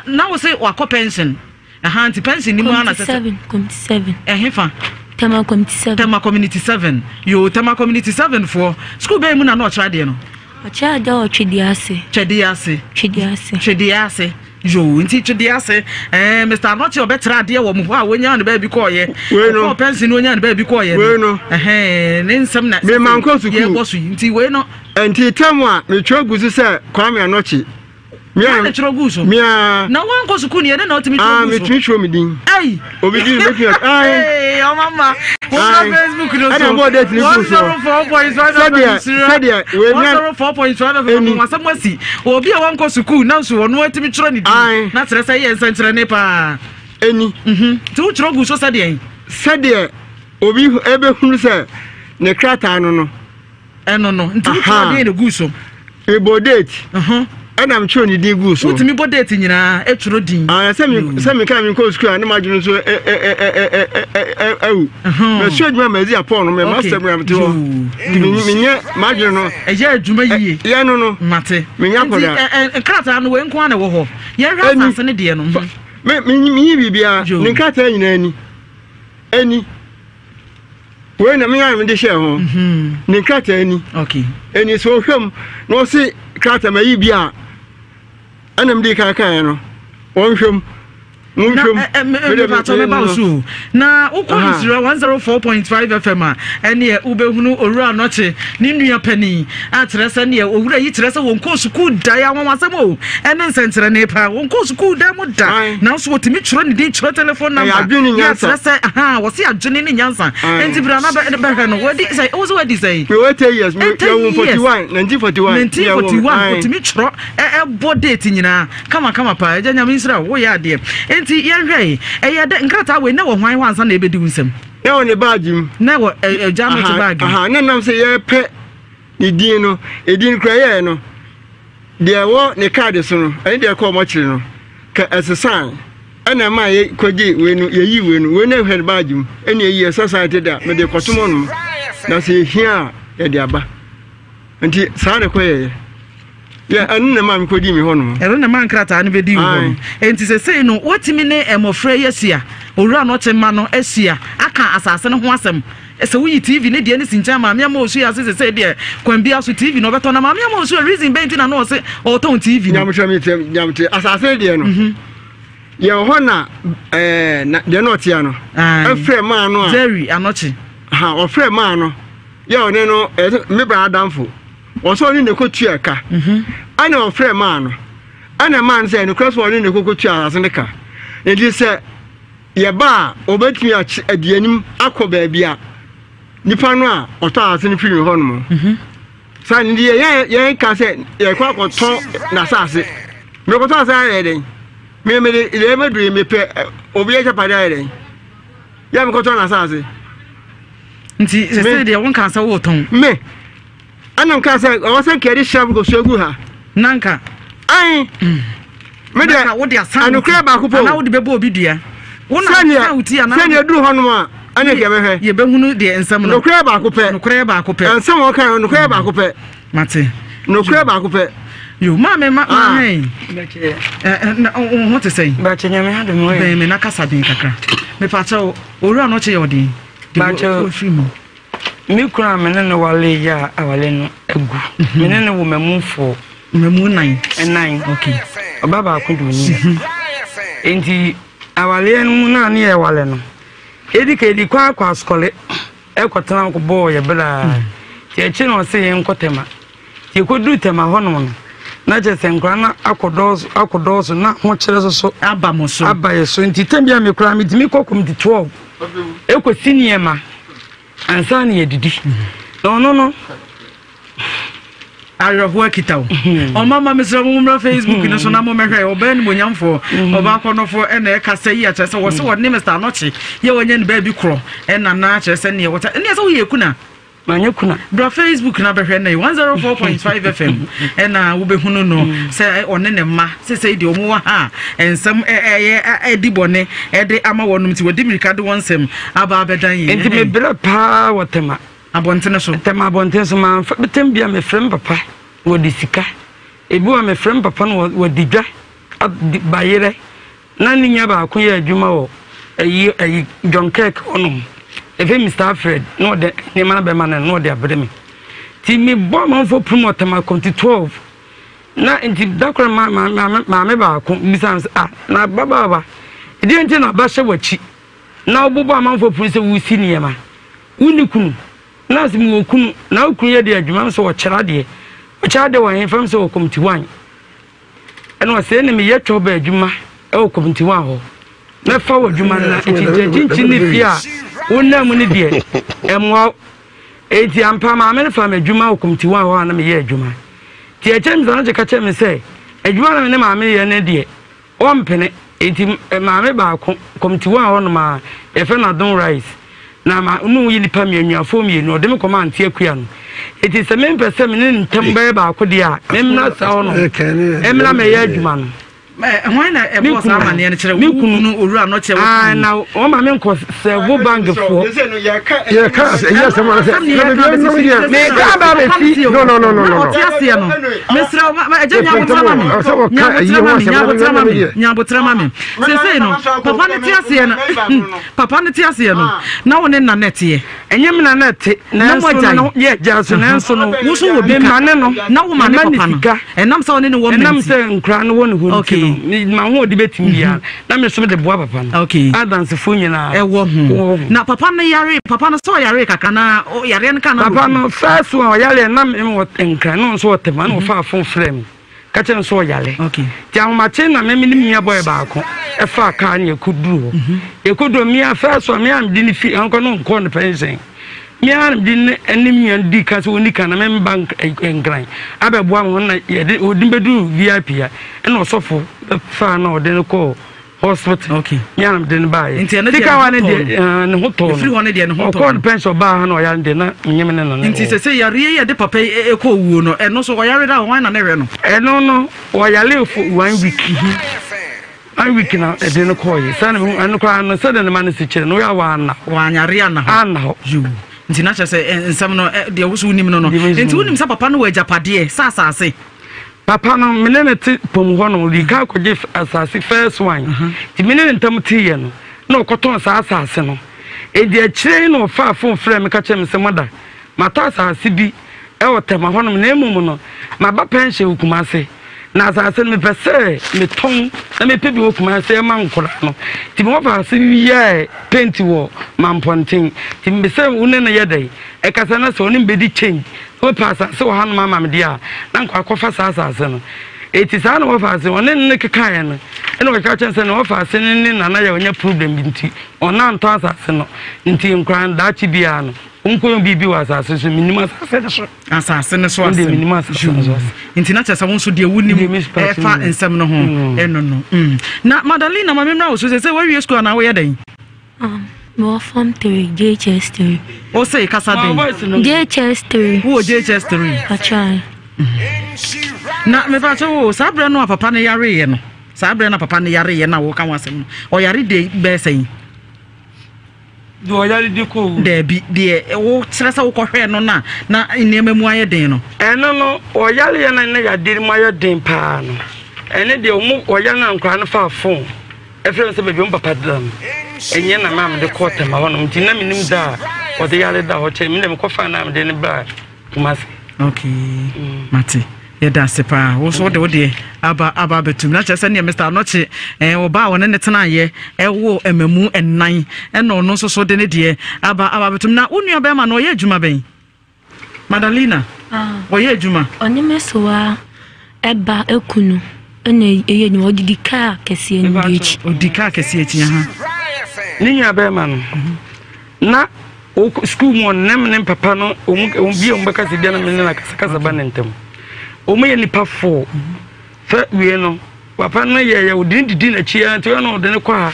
Na wo se wakɔ pension. Aha nti pension ni mu ana sɛ. Community 7. Ɛhe fa? Tema Community 7. Tema Community 7. Yo, Tema Community 7 foɔ. School bɛn mu na na ɔkyerɛ adeɛ no? Ɔkyerɛ adeɛ wɔ Twedeɛ ase. Twedeɛ ase. Twedeɛ ase. Twedeɛ ase. Yoo, nti twedeɛ ase. Ɛɛ, Mr. Anɔkye ɔbɛkyerɛ adeɛ wɔ mo hɔ a wɔnyaa no baabi kɔɔyɛ. Ɔkɔɔ pɛnsi no ɔnyaa no baabi kɔɔyɛ no. Wei no. Ɛhɛn, ne nsɛm na Mema nkɔ sukuu. Yɛbɔ so yi. Nti wei no. Nti tɛm a metwerɛ gu so sɛ Kwame Anɔkye. Mia na twerɛ gu so. Mia. Na wankɔ sukuu ni ɛdɛ na ɔtumi twerɛ gu so. Ah, metumi twerɛ me din. Ayi. Obi din metumi. Ayi. Ɔma ma. Wɔn Facebook no so. Ɛna bɔ date ni gu so. 104.5 FM. Sɛdeɛ wei na. 104.5 FM. Ɛni. Asɛm asi. Obi a wankɔ sukuu nanso ɔno atumi twerɛ ne din. Na kyerɛ sɛ yɛ nsɛnkyerɛnne paa. Ɛni. Mhm. Nti wotwerɛ gu so sɛdeɛ. Sɛdeɛ obi ebehunu sɛ ne krataa no no. Ɛno no, nti wotwerɛ deɛ na gu so. Mebɔ date. Ɛna metwerɛ ne din gu so. Wotumi bɔ date nyinaa ɛtwerɛ din. Sɛ sɛ meka menkɔ sukuu a ne m'adwene nso awu. Masua adwuma ma adi apɔn no mɛ master mu mete hɔ. Nti menyɛ m'adwene no. Ɛyɛ adwuma yie. Yɛ no no. Mate. Menyɛ akɔda. Nti nkrataa no wei nko ara na ɛwɔ hɔ. Yɛnhwɛ asase no deɛ no. Menyi biribiara. Ne nkrataa nyinaa ni. Ɛni. Wei na me ara mede hyɛɛ ho. Mhm. Ne nkrataa ni. Okay. Ɛni sɛ ɔhwɛ mu na ɔse krataa ma yi bi a ɛna mede kan kaeɛ no ɔnhwɛ mu. Monhwɛ mu. Mepatɔ mɛba wo so na wokɔ Nhyira 104.5 FM a ɛneɛ wobɛhunu owura Anɔkye ne nua panin a kyerɛ sɛ neɛ owura yi kyerɛ sɛ wɔnkɔɔ sukuu da yɛ anwanwasɛm o ɛne nsɛnkyerɛnne paa wɔnkɔɔ sukuu da mu da nanso wɔtumi twerɛ ne din twerɛ telephone number yɛ akyerɛ sɛ aha wɔse adwene ne nyansa nti bra na bɛhwɛ no wadi sɛ wo sɛ wadi sɛ 80 years 1941 1941 wɔtumi twerɛ ɛbɔ date nyinaa kama kama paa agya nyame nhyira wo woyɛ adeɛ nti yɛnhwɛ ɛyɛ dɛ nkrataa wei na wɔ hwan hɔ ansa na ɛbɛdi wo nsɛm Na ɛwɔ ne baage mu. Na ɛwɔ agya no te baage mu. Na nam sɛ yɛpɛ ne din no, edin kura yɛɛ no, deɛ ɛwɔ ne kaade so no, ɛne deɛ ɛkɔ ɔmɔkyere no, ka ɛsesan. Ɛna ɛma yɛ kɔgye wei no, yɛyi wei no, wei no ɛhwɛ ne baage mu, ɛna ɛyi ɛsɛ san te da, mede kɔtom ɔnom, na sɛ ɛhia a yɛde aba. Nti saa na ɛkɔyɛeɛ. Yɛ ɛno na ɛmaa mekɔdii me hɔ nom. Ɛno na ɛmaa nkrataa no bɛdii wo hɔ no. Enti sesei no, woatumi ne mmɔfra yi ahyia, owura no ɔkye mma no ahyia aka asase no ho asɛm. Sɛ woyi TV ne deɛ no si nkyɛn a, Maame Ama Osuo ase sesei deɛ kwan biara so TV no ɔbɛtɔn. Na Maame Ama Osuo reason bɛn nti na na ɔse ɔretɔn TV no? Nyamekyerɛ me tiɛ nyamekyerɛ asase no deɛ no. Yɛwɔ hɔ na ɛɛ na deɛ na ɔtea no. Ɛfrɛ maa no a. Jerry Anɔkye. Ha ɔfrɛ maa no. Yɛ ɔne no ɛsɛ me bra adamfo. Ɔsɛ ɔne ne kɔtua ka. Mhm. Ɛna ɔfrɛ maa no. Ɛna maa no sɛ nokorɛ sɛ ɔne ne kɔkɔtua asase no ka. Nti sɛ yɛba a ɔbɛtumi akye adi anim akɔ baabi a nipa no a ɔtɔ asase no firi ne hɔ nom. Mhm. Saa ne deɛ yɛn yɛn ka sɛ yɛkɔ akɔtɔ n'asase. Mekɔtɔ asase ayɛ dɛn? Me mede deɛ mɛduru yi mepɛ obi agyapadeɛ ayɛ dɛn? Yɛ mekɔtɔ n'asase. Nti sɛ deɛ wonka sɛ wotɔn. Me Ɛna nka sɛ ɔwɔ sɛ nka yɛde hyɛ kosua gu ha. Nanka. Ayi. Mm. Me deɛ wode asan anokorɛ baako pɔ. Anaa wode bɛbɔ obi dua. Sɛnea sɛnea eduru hɔ nom a ɛna nka yɛbɛhwɛ. Yɛbɛhunu deɛ nsɛm no. Nokorɛ baako pɛ. Nokorɛ baako pɛ. Nsɛm a wɔka no nokorɛ baako pɛ. Mate. Nokorɛ baako pɛ. Yo maame ma maame. Ɛ na wo ho te sɛn? Bàkyɛ nyame adum o. Bɛn me na kasa den kakra. Mepakyɛw owura no ɔkyɛ yɛ ɔden. Bàkyɛ. Ofiri mu. Me kunu a me ne no waree yi a aware no agu. Me ne no wɔ mmamu four. Mmamu nnan. Nnan. Okay. Ɔba baako de oni. Mhm. Nti awareɛ no mu na ne yɛ ware no. Edi ka edi kɔ akɔ asukɔre ɛkɔtena bɔɔ yɛ bra. Mhm. Nti akyi na ɔse yɛn nkɔ tɛma. Nti yɛkɔduru tɛma hɔnom no na kyerɛ sɛ nkwadaa no akɔdɔɔso akɔdɔɔso na ahokyerɛ soso aba mo so aba yɛ so nti tɛm bi a mekura metumi kɔ kɔmti 12 ɛkɔsi nneɛma ansa na yɛdidi na ɔno no awerɛhoɔ akita wo hmm. ɔma ma mesrɛ mo mommra facebook no so na mommɛhwɛ ɔbaa nimonyamfoɔ hmm. ɔbaa kɔnɔfoɔ ɛna ɛkasa yi akyerɛ sɛ wɔ sɛ wɔne mr anɔkye yɛ wɔnyɛ ne baabi korɔ ɛna na akyerɛ sɛ neɛ wɔta ɛneɛ sɛ woyɛ kuna. Manyɛ kuna. Bra Facebook na bɛhwɛ nnɛ yi, 104.5 FM ɛna wobɛhunu no sɛ ɔne ne mma sesei deɛ wɔn wɔ ha a nsɛm ɛyɛ ɛdi bɔne ɛde ama wɔnom nti wɔde mmirika de wɔn nsɛm aba abɛdan yɛn. Nti mebrɛ paa wɔ Tema. Abɔntene so. Tema abɔntene so manfa tɛm bi a mefrɛ me papa wɔde sika ebi wɔ mefrɛ me papa no wɔde dwa bayerɛ Na ne nua baako yɛ adwuma wɔ ayi ayi John Kirk hɔnom. Efe Mister Alfred na ɔde nneɛma no bɛma no na ɔde abrɛ me. Nti mebɔ amanfoɔ prum wɔ Tema 12. Na nti da koro ma ma maame maame baako bisa me sɛ ah na ababaawa ɛdeɛ nti na aba hyɛ w'akyi na wobobɔ amanfoɔ prum sɛ wosi nneɛma wonni kunu na sɛ mewɔ kunu na wo kunu yɛ deɛ adwuma sɛ ɔkyerɛ adeɛ ɔkyerɛ adeɛ wɔ he fam sɛ wɔ kɔmti wan Ɛna ɔse ɛne meyɛ twɔba adwuma ɛwɔ Kɔmtiwa hɔ mɛfa wɔ adwuma no na nkyinkyin ne fie a wonam mu no deɛ ɛmmoa wo enti ampa maame no faa me adwuma wɔ Kɔmtiwa hɔ a na meyɛ adwuma nti ɛkyɛ me sɛ ka kyerɛ me sɛ adwuma na me ne maame yɛ no deɛ ɔmpene enti maame baako Kɔmtiwa hɔ nom a yɛfrɛ no Adon Rice Na ma no yɛ nnipa mmianuafoɔ mmienu, ɔde me kɔma Ante Akua no. Enti sɛ mempɛ sɛ me ne ne ntam bɛyɛ baako deɛ a, memmra saa hɔ no, mmra mmɛyɛ adwuma no. Hwan na ɛbɔɔ saa amanneɛ no kyerɛ wo kunu owura no kyɛ wo kunu? Na wɔn ma me nkɔ sɛvo bankfoɔ. Yɛka ɛyɛ asɛm ara sɛ na baabi a nam deɛ. Meka aba abɛsi. No no no no no. Ɔte aseɛ no. Mesrɛ wo ɛgya nyabotra ma me. Nyabotra ma me nyabotra ma me nyabotra ma me. Sesei no papa no te aseɛ no. Papa no te aseɛ no, na wo ne nna na ɛteɛ? Ɛnyɛ me na na ɛte, nanso no, yɛ gya so, nanso no, wo so wɔ bi ka, ne no, na wo ma ne papa no, ɛnam sɛ ɔne ne wɔ mma nti, ɛnam sɛ nkura no wɔ ne hɔ nti no, ma ho ɔde bɛtumi biara, na me nso mede boa papa no, adansefoɔ nyinaa ɛwɔ ho. Na papa no yare, papa no sɛ ɔyare kakra na yareɛ no ka na papa no first one ɔyare na me wɔ nkran na ɔnso wɔ tɛm, na ɔfa afon frɛ me. ka kyerɛ no sɛ ɔyare nti ahomakye na me ne me nua bɔyɛ baako ɛfaa kaa ne yɛkɔduru hɔ mhm. yɛkɔduru mea fɛ so a mea mede ne fi ankɔ no nkɔɔ no pɛnsɛn mea na mede ne ne nua no di ka sɛ ɔni ka na memba nkran abɛboa ho na yɛde ɔde bɛduru vip a ɛna ɔsɔfo bɛfaa na ɔde no kɔɔ hospital okay mi anam de ne ba yɛ nti ɛno deɛ sika wa ne deɛ eh, ne ho tɔ no efiri hɔ ne deɛ ne ho tɔ ɔkɔɔ ne pɛnsi ɔbaa ha na ɔyare deɛ na nyɛ me ne no ne nti sɛ sɛ yareɛ yɛ de papa yi ɛkɔ eh, owuo no ɛno so ɔyare da wɔn na ne hwɛ no ɛno no ɔyare for one week one week na ɛde no kɔɔ yi sani ɛno koraa no sɛdeɛ ne ma no si kyerɛ no ɔyɛ wa ana wanyare ana hɔ ana hɔ yoo nti na kyerɛ sɛ eh, nsɛm no deɛ woso wonim no no nti wonim sɛ papa no wɔ agyapadeɛ sɛ asase Papa no, me ne no te pom hɔ no, ɔdii kan kɔgye asase first one. Nti me ne no ntam teeɛ no, na ɔkɔtɔn saa asase no. Enti akyire yi na ɔfaa fon frɛɛ me ka kyerɛɛ me sɛ, Mother, matɔ asase bi wɔ Tema hɔnom na mmom no, maba pɛnhyɛn wɔ Kumase. Na asase no, mepɛ sɛ metɔn na mepɛ bi wɔ Kumase ma nkwadaa no. Nti me wɔfa ase bi yɛɛ penti wɔ Mampɔnten. Nti mepɛ sɛ wo ne no yɛ dɛn? Ɛkasa na sɛ ɔne me bɛdi change Wopɛ asase wɔ hanom ama me deɛ a, na nka wakɔfa saa asase no. Enti saa na wɔfa ase, ɔne no kekaeɛ no, ɛna ɔka kyerɛ sɛ na wɔfa ase no ne Nana yɛ ɔnya problem bi nti, ɔno antɔ asase no. Nti nkora no daakye biara no, ɔnkɔyɛ biribi wɔ asase so, mennim asase no so. Asase no so asɛm. Mennim asase no so asɛm. Nti na kyerɛ sɛ wo nso deɛ wonim ɛfa nsɛm no ho ɛno no. Mm. Na Madalina ma memmra wo so sɛ sɛ woawie sukuu anaa woyɛ dɛn? Um, mewɔ form 3, JHS 3. O se kasa den. JHS 3. Wowɔ JHS 3? Atwae. Na mefa kyɛ wo saa berɛ no a papa no yareeɛ no saa berɛ no a papa no yareeɛ no a woka ho asɛm no ɔyare de bɛɛ sɛn? Deɛ ɔyare de kɔ wu. Daabi deɛ wokyerɛ sɛ wokɔhwɛɛ no no a na nneɛma mu ayɛ den no. Ɛno no ɔyareɛ no na yadeɛ mu ayɛ den paa no ɛne deɛ ɔmo ɔyare no a nkwadaa no faa fon. Ɛfiri sɛ baabi a wɔn papa da no, ɛnyɛ na maa mede kɔɔ Tema hɔnom nti na menim da a ɔde yare da hɔ kyɛ me deɛ mekɔfaa no a mede no baa Kumasi. Okay, mm. mate yɛda ase paa wo so wode wo deɛ aba aba abɛtum na kyerɛ sɛ neɛ Mr. Anɔkye eh, ɔbaa a ɔne ne tenaeɛ ɛwo mmamu ɛnan ɛna ɔno nso so de ne deɛ aba aba abɛtum na wo nua bɛrima no ɔyɛ adwuma bɛn Madalena, ɔyɛ adwuma. Ɔne me soa ɛba ekunu ɛna ɛyɛ adwuma ɔde di kaa kɛseɛ no bi akyi. Ɔdi kaa kɛseɛ akyi aha. Ne nua bɛrima no na sukuu mu ɔnam ne papa no wɔn bi a wɔn bɛka sɛ bi na ne na kasakasa ba ne ntam. Wɔn yɛ nipa fo fɛ wie no papa no yɛ yɛ ɔde ne didi n'akyi ara nti ɔno ɔde ne kɔ ha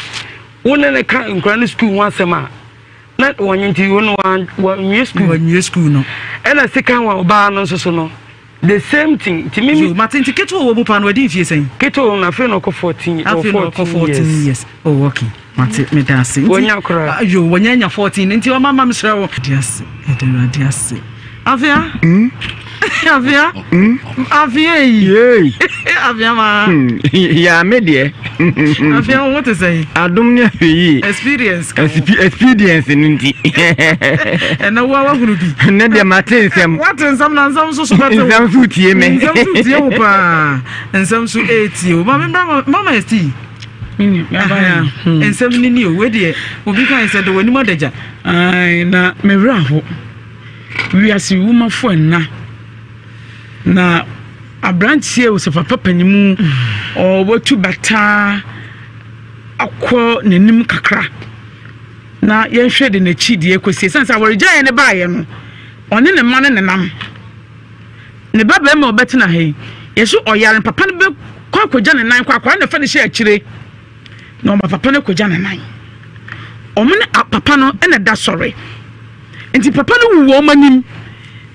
wo ne ne ka nkura ne sukuu ho asɛm a. Na wɔnye nti wɔn wɔnwie sukuu. Wɔnwie sukuu no. Ɛna second one ɔbaa no nso so no the same thing. Nti mimi. Yo mate nti ketewa wɔ mu paa no wadi mfie sɛn? Ketewa wɔ mu afei na ɔkɔ 14 afei na ɔkɔ 14 years. Oh okay mate meda ase. Wɔnya koraa. Yo wɔnya nya 14 nti ɔma ma mesrɛ wo. Ade ase ɛde awurade ase. Afia. Mm. Afia. Mm. Afia yi. Afia ma. Hmm. Ya me deɛ. Afia wo te sɛn? Adom ne ahwɛ yie. Experience ka ho. Experience no nti. Ɛnɛ wo a wahunu bi. Ɛnɛ deɛ mate nsɛm. Wate nsɛm na nsɛm nso so bɛte wo. Nsɛm nso tie me. Nsɛm nso tie wo paa. Nsɛm nso etie wo. Maame mbra mama esti. Hmm. Nsɛm ni ni o. Wei deɛ obi kan sɛ de w'anim adagya. Na me werɛ aho. Wiase wumafo nna. Na aberanteɛ sɛ papa panimu ɔwatu bataa akɔ n'anim kakra na yɛnhwɛ de n'akyi deɛ ɛkɔsi ɛsiane sɛ awaregyaeɛ no baeɛ no ɔne ne mma no nenam ne ba barima a ɔbɛtena ha yi yɛso ɔyare papa no bɛkɔ akɔgya ne nan kɔ akɔra na fa ne hyɛ akyire na ɔma papa no kɔgya ne nan ɔmo ne papa no na da sɔre Nti papa no wu wɔn anim.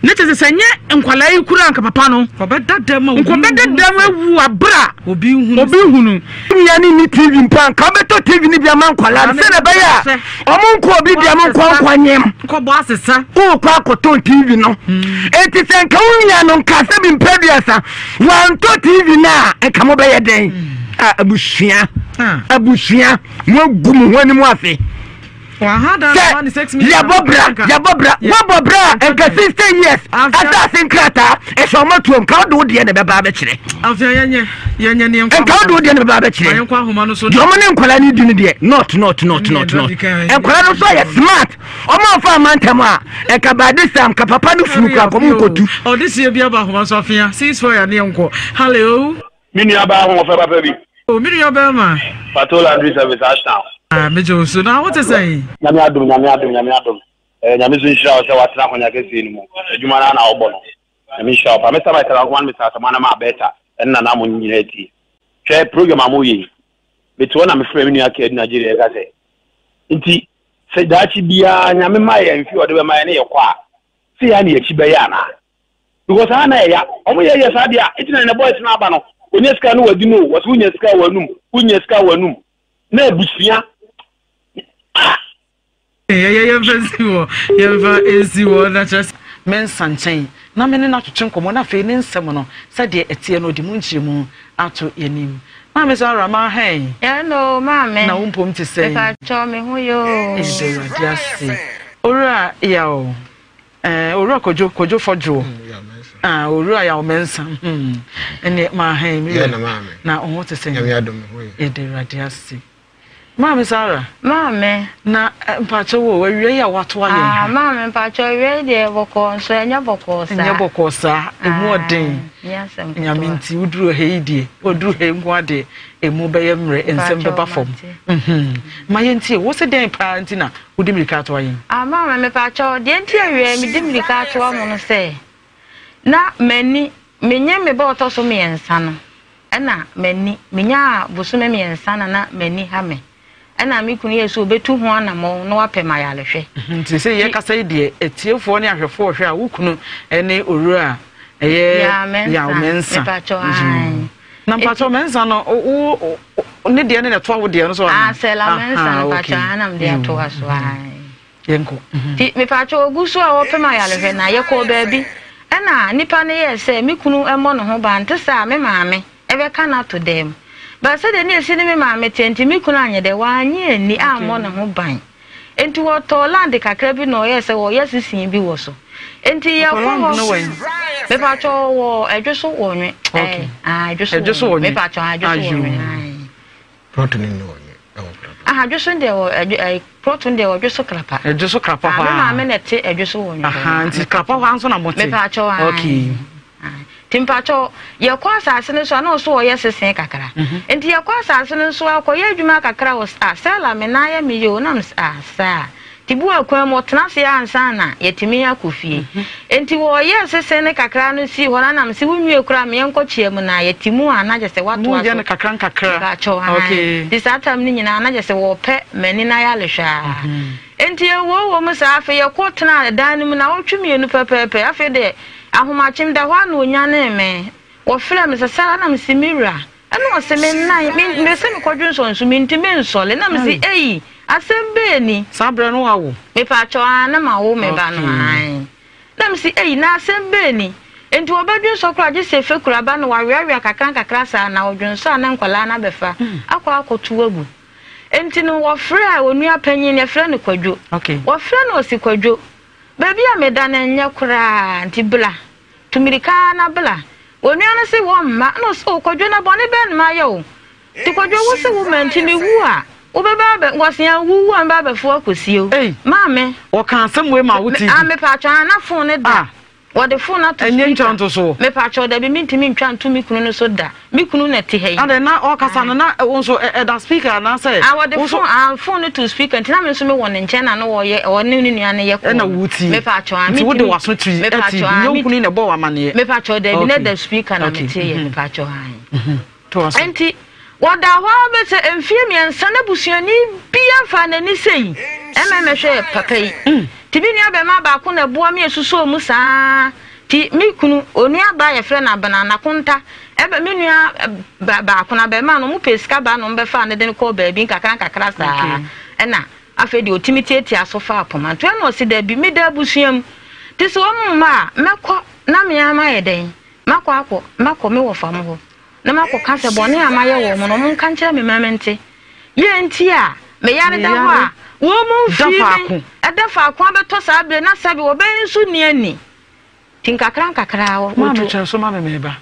Na kyerɛ sɛ sɛ nyɛ nkwadaa yi kura nka papa no. Ɔbɛda dɛm a obi nkɔbɛda dɛm awu abira. Obi nhunu. Obi nhunu. Nua ne ni TV mpo a nka wobɛtɔ TV no bi ama nkwadaa no sɛdeɛ ɛbɛyɛ a ɔmo nkɔ obi deɛ mo nkɔ nkɔ nyem. Nkɔbɔ asesa. Wokɔ akɔtɔn TV no. Enti sɛ nka wo nua no nka sɛ bi mpɛ aduasa wantɔ TV no a nka mobɛyɛ dɛn? A abusua abusua moagu mo ho anim ase. Sɛ yɛbɔ bra yɛbɔ bra wɔbɔ bra a nka 60 years asase nkrataa ɛhyɛ ɔma tuom nka wode wo deɛ na ɛbɛba abɛkyerɛ nka wode wo deɛ na ɛbɛba abɛkyerɛ deɛ ɔmo ne nkwadaa no di no deɛ not not not not not nkwadaa no nso ayɛ smart ɔmo amfa ama ntɛm a ɛka by this time ka papa no funu kora nkɔmo nkɔtu ɔde sie bi aba ahoma so afea six four yɛ ne nkɔ hello Me nua baa ahoɔfɛ papa bi. O me nua bɛrima. Pato laundry service Ashtown. Ah me gye wo so na wo te sɛn? Nyame adom Nyame adom Nyame adom eh Nyame nso nhyira wo sɛ watena akonya kɛseɛ no mu adwuma no ara na wobɔ no Nyame nhyira wo paa Mister Michael Ankomah ne Mister Asamoah ne Maa Bertha ɛne Nana mo nyinaa tie hwɛ program a moyɛ yi mete hɔ na mefrɛ me nua Kadu Nigeria ɛka sɛ nti sɛ daakye biara Nyame ma yɛ mfe ɔde bɛma yɛ ne yɛkɔ a sɛ yɛ a ne yɛakyi bɛyɛ anaa Because saa na ɛya. Ɔmo yɛ yɛ saa deɛ a, eti na ne boys no aba no, onya sika no wadi no o, wɔsi wonya sika wɔ anum, wonya sika wɔ anum. Na abusua ah. Yɛyɛ yɛmfa nsi hɔ, yɛmfa nsi hɔ na kyerɛ sɛ. Mensa nkyɛn na me ne no atwetwe nkɔmmɔ na afei ne nsɛm no sɛdeɛ ɛteɛ no ɔde mu nkyerɛmu ato yɛn anim. Maame Zahra, mahɛn. Hello, maame. Na wo mpom te sɛn? Mepakyɛw, me ho yɛ o. Yɛda Awurade ase. Owura Yaw. Eh, Owura Kojo, Kojo Fɔdwo. Ah, Owura Yaw Mensah. Hmm. Ɛne maa hɛn mi wura. Na ɔho te sɛ. Yɛda Awurade ase. Maame Sarah. Maame. Na eh, mpakyɛ wo awia yi a watoa yɛn ha. Ah, maame mpakyɛ awia yi deɛ bɔkɔɔ nso ɛnyɛ bɔkɔɔ saa. Ɛnyɛ bɔkɔɔ saa. Emu ɔden. Nyame nti woduru ha yi deɛ, woduru ha yi nko adeɛ, emu bɛyɛ mmerɛ, nsɛm bɛba fam. Mhm. Ma yɛntie, wo se dɛn paa nti na Wode mmirika atoa yɛn. Ah maame mepakyɛw, deɛ nti awia yi mede mmirika atoa mo no sɛ, na m'ani, menye me ba ɔtɔ so mmiɛnsa no, ɛna m'ani, menyaa bosome mmiɛnsa na na m'ani ha me. Ɛna me kunu yɛ sɛ ɔbɛtu ho anamɔn na wapɛ ma ayarehwɛ. Mhm, nti sɛ yɛkasa yi deɛ, atiefoɔ ne ahwɛfoɔ hwɛ a, wo kunu ne owura a ɛyɛ Yaw Mensah. Mepakyɛw, ae. Na mpakyɛw Mensah no, wo ne deɛ ne na ɛtoa wo deɛ no so anaa? Ah, Sela Mensah no mpakyɛw aha na mede atoa so ae. Yɛnkɔ. Nti mepakyɛw ogu so a wɔpem ayarehwɛ na yɛkɔɔ baabi ɛna nipa no yɛɛ sɛ me kunu mmɔ ne ho ban nte saa me maame ɛbɛka no ato dan mu. But sɛdeɛ ne esi ne me maame teɛ nti me kunu anyɛ dɛ wannye anni ammɔ ne ho ban. Enti wɔtɔɔ land kakra bi na ɔyɛɛ sɛ wɔyɛ sisin bi wɔ so. Enti yɛkɔ hɔ. Mepatwɔ wɔ ɛdwo so wɔ nwe. Okay. Ah, ɛdwo so wɔ nwe. Mepatwɔ ɛdwo so wɔ nwe. Plot no ni wɔ nwe ɛwɔ krapa. Ah, ɛdwo so deɛ wɔ ɛdwo ɛɛ plot no deɛ wɔ ɛdwo so krapa. Ɛdwo so krapa hɔ. Ah, me maame na ɛte ɛdwo so wɔ nwe. Aha, nti krapa hɔ nso na mo te. Mepatwɔ ah. Okay. Nti mpakyɛw, yɛkɔ asase no so a na ɔso ɔyɛ sese kakra. Nti yɛkɔ asase no so a ɔkɔyɛ adwuma kakra wɔ ah Stella me nan yɛ me yɛ o na me ah saa. Nti bu kwan mu ɔtena ase ansa na yɛtumi akɔ fie. Nti wɔyɛɛ sese no kakra no sii hɔ na na me se wo nwie koraa me yɛnkɔ kyia mu na yɛte mu a na kyerɛ sɛ watoa so. Moyɛ no kakra nkakra. Mpakyɛw ahan. Nti saa time no nyinaa na kyerɛ sɛ wɔpɛ m'ani na ayɛ alehwɛ a. Enti yɛwoowoo mu saa, afei yɛkɔ tenaa dan no mu naawɔtwe mmienu pɛpɛɛpɛ. Afei deɛ, ahomakyem da hɔ ara na ɔnyanee me. Wɔfrɛɛ me sɛ, Sara, na mese, Me wura. Ɛna ɔse, Me nan, me, mese mekɔdwe nsɔnso, mentumi nsɔle. Na mese, Ei, asɛm bɛɛ ni? Saa berɛ no woawo? Mepaakyɛw, aa, na mawo me ba no, ae. Na mese, Ei, na asɛm bɛɛ ni? Enti wɔbɛdwonsɔ koraa gye sɛ fekura ba na waweawea kakra nkakra saa, na ɔdwonsɔ a na nkwadaa no abɛfa akɔ akɔto agu. Enti no wɔfrɛɛ onua panyin no, yɛfrɛ no Kwadwo. Wɔfrɛ no ɔse, Kwadwo, baabi a meda no ɛnyɛ koraa, nti bla. Tu mmirika ara na bla. Onua no se wɔmma. Ɛna ɔse, Oh, Kwadwo, na bɔne bɛn na mayɛ wo? Nti Kwadwo, wo se wo ma nti mewu a, wobɛba abɛ, wɔse an wo wu a mɛba abɛfo wo akɔsie wo. Ei! Maame. Wɔkaa asɛm wei maa wo tee bi? Ah, mepatwɔ, ah, na phone no da. Ah. Wɔde phone ato Ɛnyɛ speaker. ntwa nto so. Mepatwɔ, dabi, mentumi ntwa nto me kunu no so da. Me kunu na ɛte ha yi. Adɛn, na ɔrekasa no, na wo nso ɛda speaker anaasɛ? Ah, wɔde wo nso. phone, ah, phone no to speaker nti na me nso mewɔ ne nkyɛn na na wɔyɛ, ɔne ne nua no yɛ call Ɛna no. wotie. Mepatwɔ, ah, Nti wode mentumi, w'aso tiri mepatwɔ, ɛte bi, ah, nyɛ wo kunu mentumi. yi na ɛbɔɔ wo amaneɛ. Mepatwɔ, dabi, na Okay. ɛda speaker na Okay. meteeɛ, Mhm. mepatwɔ, ae. Mhm. Toa so. Enti wɔdaa hɔ ara bɛsɛ mfeɛ mmiɛnsa na busuani biara mfaa n'ani sei ɛmɛ mɛhwɛ papa yi. Nti me nua bɛmaa baako na ɛboa me ɛsusoo mu saa nti me kunu onua baa yɛfrɛ no Abena Nakonta ɛbɛ me nua ba baako na bɛmaa no ɔmo pɛ sika baa na ɔmo bɛfaa no de no kɔɔ baabi nkakra nkakra saa ɛna afei deɛ ɔtumi tiatia so faa poma nti ɛna ɔse dabi meda abusua mu nti sɛ ɔmo mma a mɛkɔ na me ara mayɛ dɛn makɔ akɔ makɔ me wɔfa mo hɔ na makɔka sɛ bɔne a mayɛ wɔn no, wɔnka nkyerɛ me ma mente. Yɛ nti a meyare da hɔ a, wɔn mu mfii me ɛda faako abɛtɔ saa bere na sɛbe wɔbɛyɛ nso nni ani. Nti nkakra nkakra wɔtu. Maame kyerɛ so ma me meba.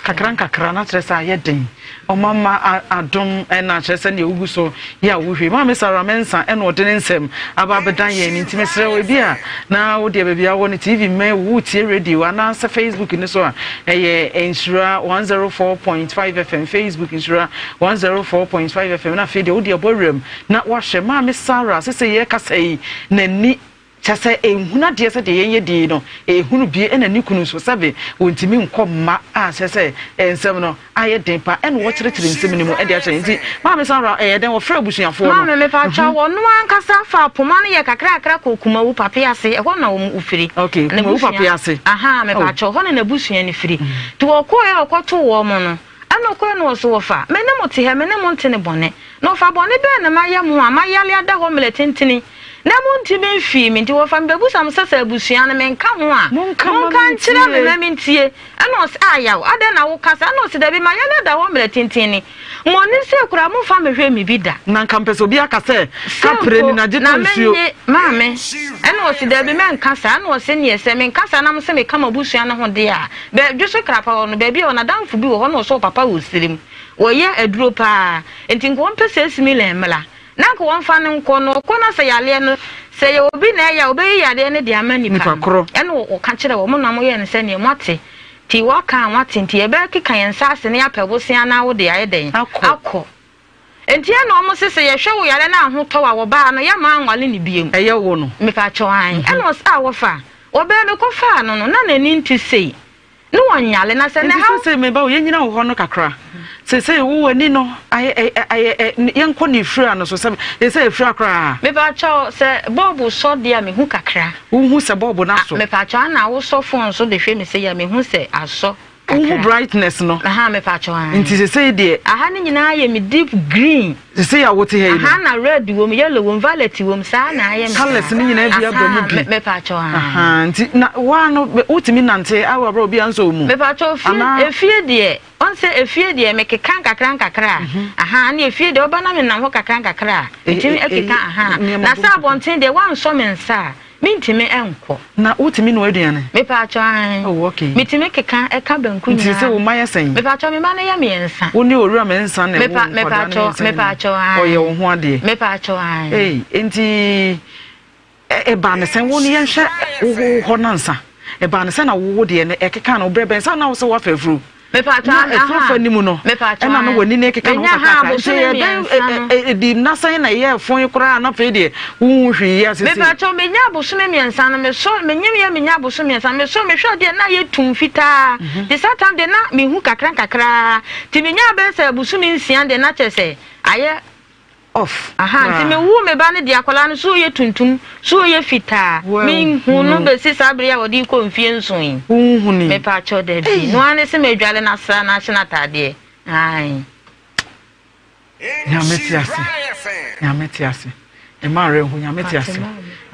Kakra nkakra na kyerɛ sɛ ayɛ den. Ɔma ma adom ɛna kyerɛ sɛ nea wogu so yɛ a wohwɛ. Maame Sarah Mensah ɛna ɔde ne nsɛm aba abɛdan yɛn nti mesrɛ wo ebi a na wo deɛ baabi a wɔ no TV mmɛn wo wotie radio anaasɛ Facebook no so a ɛyɛ Nhyira 104.5 FM Facebook Nhyira 104.5 FM na afei deɛ wo deɛ bɔ wuram na wahwɛ Maame Sarah sese yɛkasa yi n'ani Kyerɛ sɛ, ɛnhunu adeɛ sɛdeɛ yɛn yɛ deɛ yi no, ɛhunu bie, ɛna ne kunu nso, sɛbe wɔntumi nkɔ mma a, kyerɛ sɛ, nsɛm no ayɛ den paa, ɛna wɔkyerɛkyerɛ nsɛm no mu de akyerɛ yɛn. Nti, Maame Sandra, ɛyɛ dɛn wɔfrɛ abusuafoɔ no? Maame, mepakyɛw, ɔno ankasa faa poma no yɛ kakrakra kɔɔ Kumawu Papease, ɛhɔ na wɔn firi. Okay, Kumawu Papease. Ahaa, mepakyɛw, ɛhɔ na n'abusua no firi. Nti wɔkɔeɛ a wɔkɔtoo wɔn no, Ɛna ɔkɔɛ no ɔse, Wɔfa, me ne mo te ha, me ne mo nte ne bɔne. Na ɔfa, bɔne bɛn na mayɛ mo a mayale ada hɔ mmerɛ tentene, na montumi mfii me? Nti wɔfa, mebɛbusa mo sɛ, sɛ abusua no menka ho a, Monka ma monka nkyerɛ me mentie. ma mentie. Ɛna ɔse, Ah, Yaw, adɛn na woka saa? Ɛna ɔse, Dabi, mayale ada hɔ mmerɛ tenten ni, mo ani sei koraa momfa mmɛhwɛ me bi da. Na nka mpɛ sɛ obi aka sɛ, Sɛ Kapre mpo ni na gye na tɔ nsuo. mennye, maame. Ɛna ɔse, Dabi, mɛnka saa. Ɛna ɔse, Neɛ sɛ menka saa na mose meka m'abusua no ho deɛ a, Bɛ dwoso krapa hɔ no, baabi a ɔwɔ n'adamfo bi wɔ hɔ na ɔsɛ ɔpapa wɔ sirim. Wɔyɛ aduro paa. Nti nka wɔmpɛ sɛ Smiley mmra. Na nka wɔmfa no nkɔ. Na ɔkɔ na sɛ yareɛ no, sɛ ɛyɛ obi na ɛyɛ a, ɔbɛyi yareɛ no de ama nipa Nipa no. korɔ. Ɛna ɔka kyerɛɛ wɔn na wɔyɛɛ no sɛdeɛ moate. Nti wɔaka a moate nti yɛbɛkeka yɛn nsa ase na yɛapɛ bosea na wode ayɛ dɛn? Akɔ. Akɔ. Nti ɛna wɔn se sɛ yɛhwɛ wo yare na ahotɔ wo a wɔbaa no yɛmma anwale no biom. Ɛyɛ wo no. Mepakyɛw ae. Ɛna ɔse ah wɔfa wɔbaa me kɔ faa no no na n'ani nte sei ne wɔnyale na sɛ Nti n'ɛhaw. sesei me ba o yɛnyina wo hɔ no kakra sesei wo w'ani no ayɛ ɛ ayɛ ɛ yɛnkɔ ne efira no so sɛ sesei efira koraa. Mepakyɛw sɛ bɔɔbo sɔ deɛ a mehu kakra. Wohu sɛ bɔɔbo no asɔ. Mepakyɛw ana wosɔ phone nso de hwɛ me sei a mehu sɛ asɔ. Wohu brightness no. Aha mepakyɛw ae. Nti sesei deɛ. Aha no nyinaa yɛ me deep green. Sesei a wote ha yi no. Aha na red wom, yellow wom, violet wom, saa na ayɛ me saa. Colours no nyinaa bi aba mu bi. Aha mepakyɛw ae. Aha nti na waa no wotumi nante awɔ abere obi ansɔ wo mu. Mepakyɛw fie efie deɛ ɔn sɛ efie deɛ mekeka nkakra nkakra a aha ne efie deɛ ɔba na menam hɔ kakra nkakra a metumi ekeka aha na sɛ abɔnten deɛ wansɔ me nsa a Mentumi nkɔ. Na wotumi noa aduane? Mepaakyɛw, aane. Oh, okay. Metumi keka ɛka banku nyinaa. Nti sɛ wo mma yɛ sɛn? Mepaakyɛw, me mma no yɛ mmiɛnsa. Wo ne Owura Mensah na ɛwɔ nkwadaa no mmiɛnsa nyinaa? Mepaakyɛw, aane. Ɔyɛ wo ho adeɛ? Mepaakyɛw, aane. Ei, nti ɛbaa ne sɛn? Wo no yɛnhwɛ wo hɔ nansa. Ɛbaa ne sɛn na wo deɛ no ɛkeka no? Berɛ bɛn sɛ na wo sɛ woafa afuru? Na afurafa no mu no, ɛna na w'ani no rekeka ne ho kakrakra. Nti ɛyɛ dɛn ɛdi nna sɛn na ɛyɛɛ fon koraa na afei deɛ wonhu hwee yi ase sei? Mepakyɛw, menya abosome mmiɛnsa no, mesɔ, menyem yɛ menya abosome mmiɛnsa no, mesɔ, mehwɛ adeɛ na ayɛ tumm fitaa. Nti saa time deɛ na mehu kakra nkakra. Nti menyaa bɛyɛ sɛ abosome nsia deɛ na kyerɛ sɛ ayɛ. Off Aha, nti koraa. me woo me ba no deɛ akwadaa no so ɔyɛ tuntum, so ɔyɛ fitaa, Woanhunu. me nhu no bɛsi saa bere yi a ɔde rekɔ mfie nson yi. Wonhunui. Mepaakyɛw dabi, Ei! no ara ne sɛ madwale no asra no ahyɛ no ataadeɛ, ae. Nyame te ase, Nyame te ase. Ɛma awerɛho, Nyame te ase,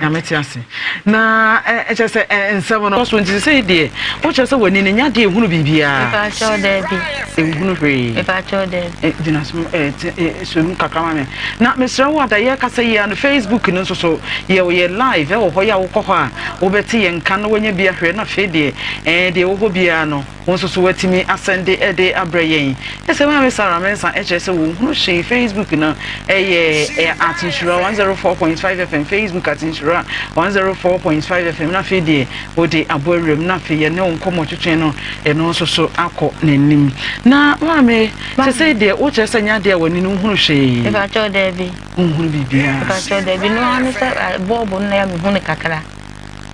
Nyame te ase. Na ɛkyɛ sɛ nsɛm no. So nti sɛ deɛ wokyerɛ sɛ w'ani no nya deɛ ehunu biribiara. Mepaakyɛw daabi. Ehunu hwee. Mepaakyɛw daabi. Gyina so ɛɛ so mu kakra ma me. Na mesrɛ wo ada yɛ kasa yi ano Facebook no nso so yɛ yɛ live ɛwɔ hɔ yɛ a wokɔ hɔ a wobɛte yɛn nka na wanya bi ahwɛ na afei deɛ ɛɛ deɛ ɛwɔ hɔ biara no. Wo nso so woatumi asɛnde de abrɛ yɛn. Ɛsɛ Maame Sarah Mensah kyerɛ sɛ wɔnhunu hwee Facebook no ɛyɛ at Nhyira 104.5 FM Facebook at Nhyira 104.5 FM na afei deɛ wode abɔ awuram na afei yɛne wo nkɔmmɔ twetwe no ɛno nso so akɔ n'anim. Na maame sɛ sɛ deɛ wokyerɛ sɛ nyɛ adeɛ a w'ani no nhunu hwee. Mepakyɛw daabi. Nhunu biribiara. Mepakyɛw daabi no ara ne sɛ bɔɔbo no na yɛ mehu no kakra.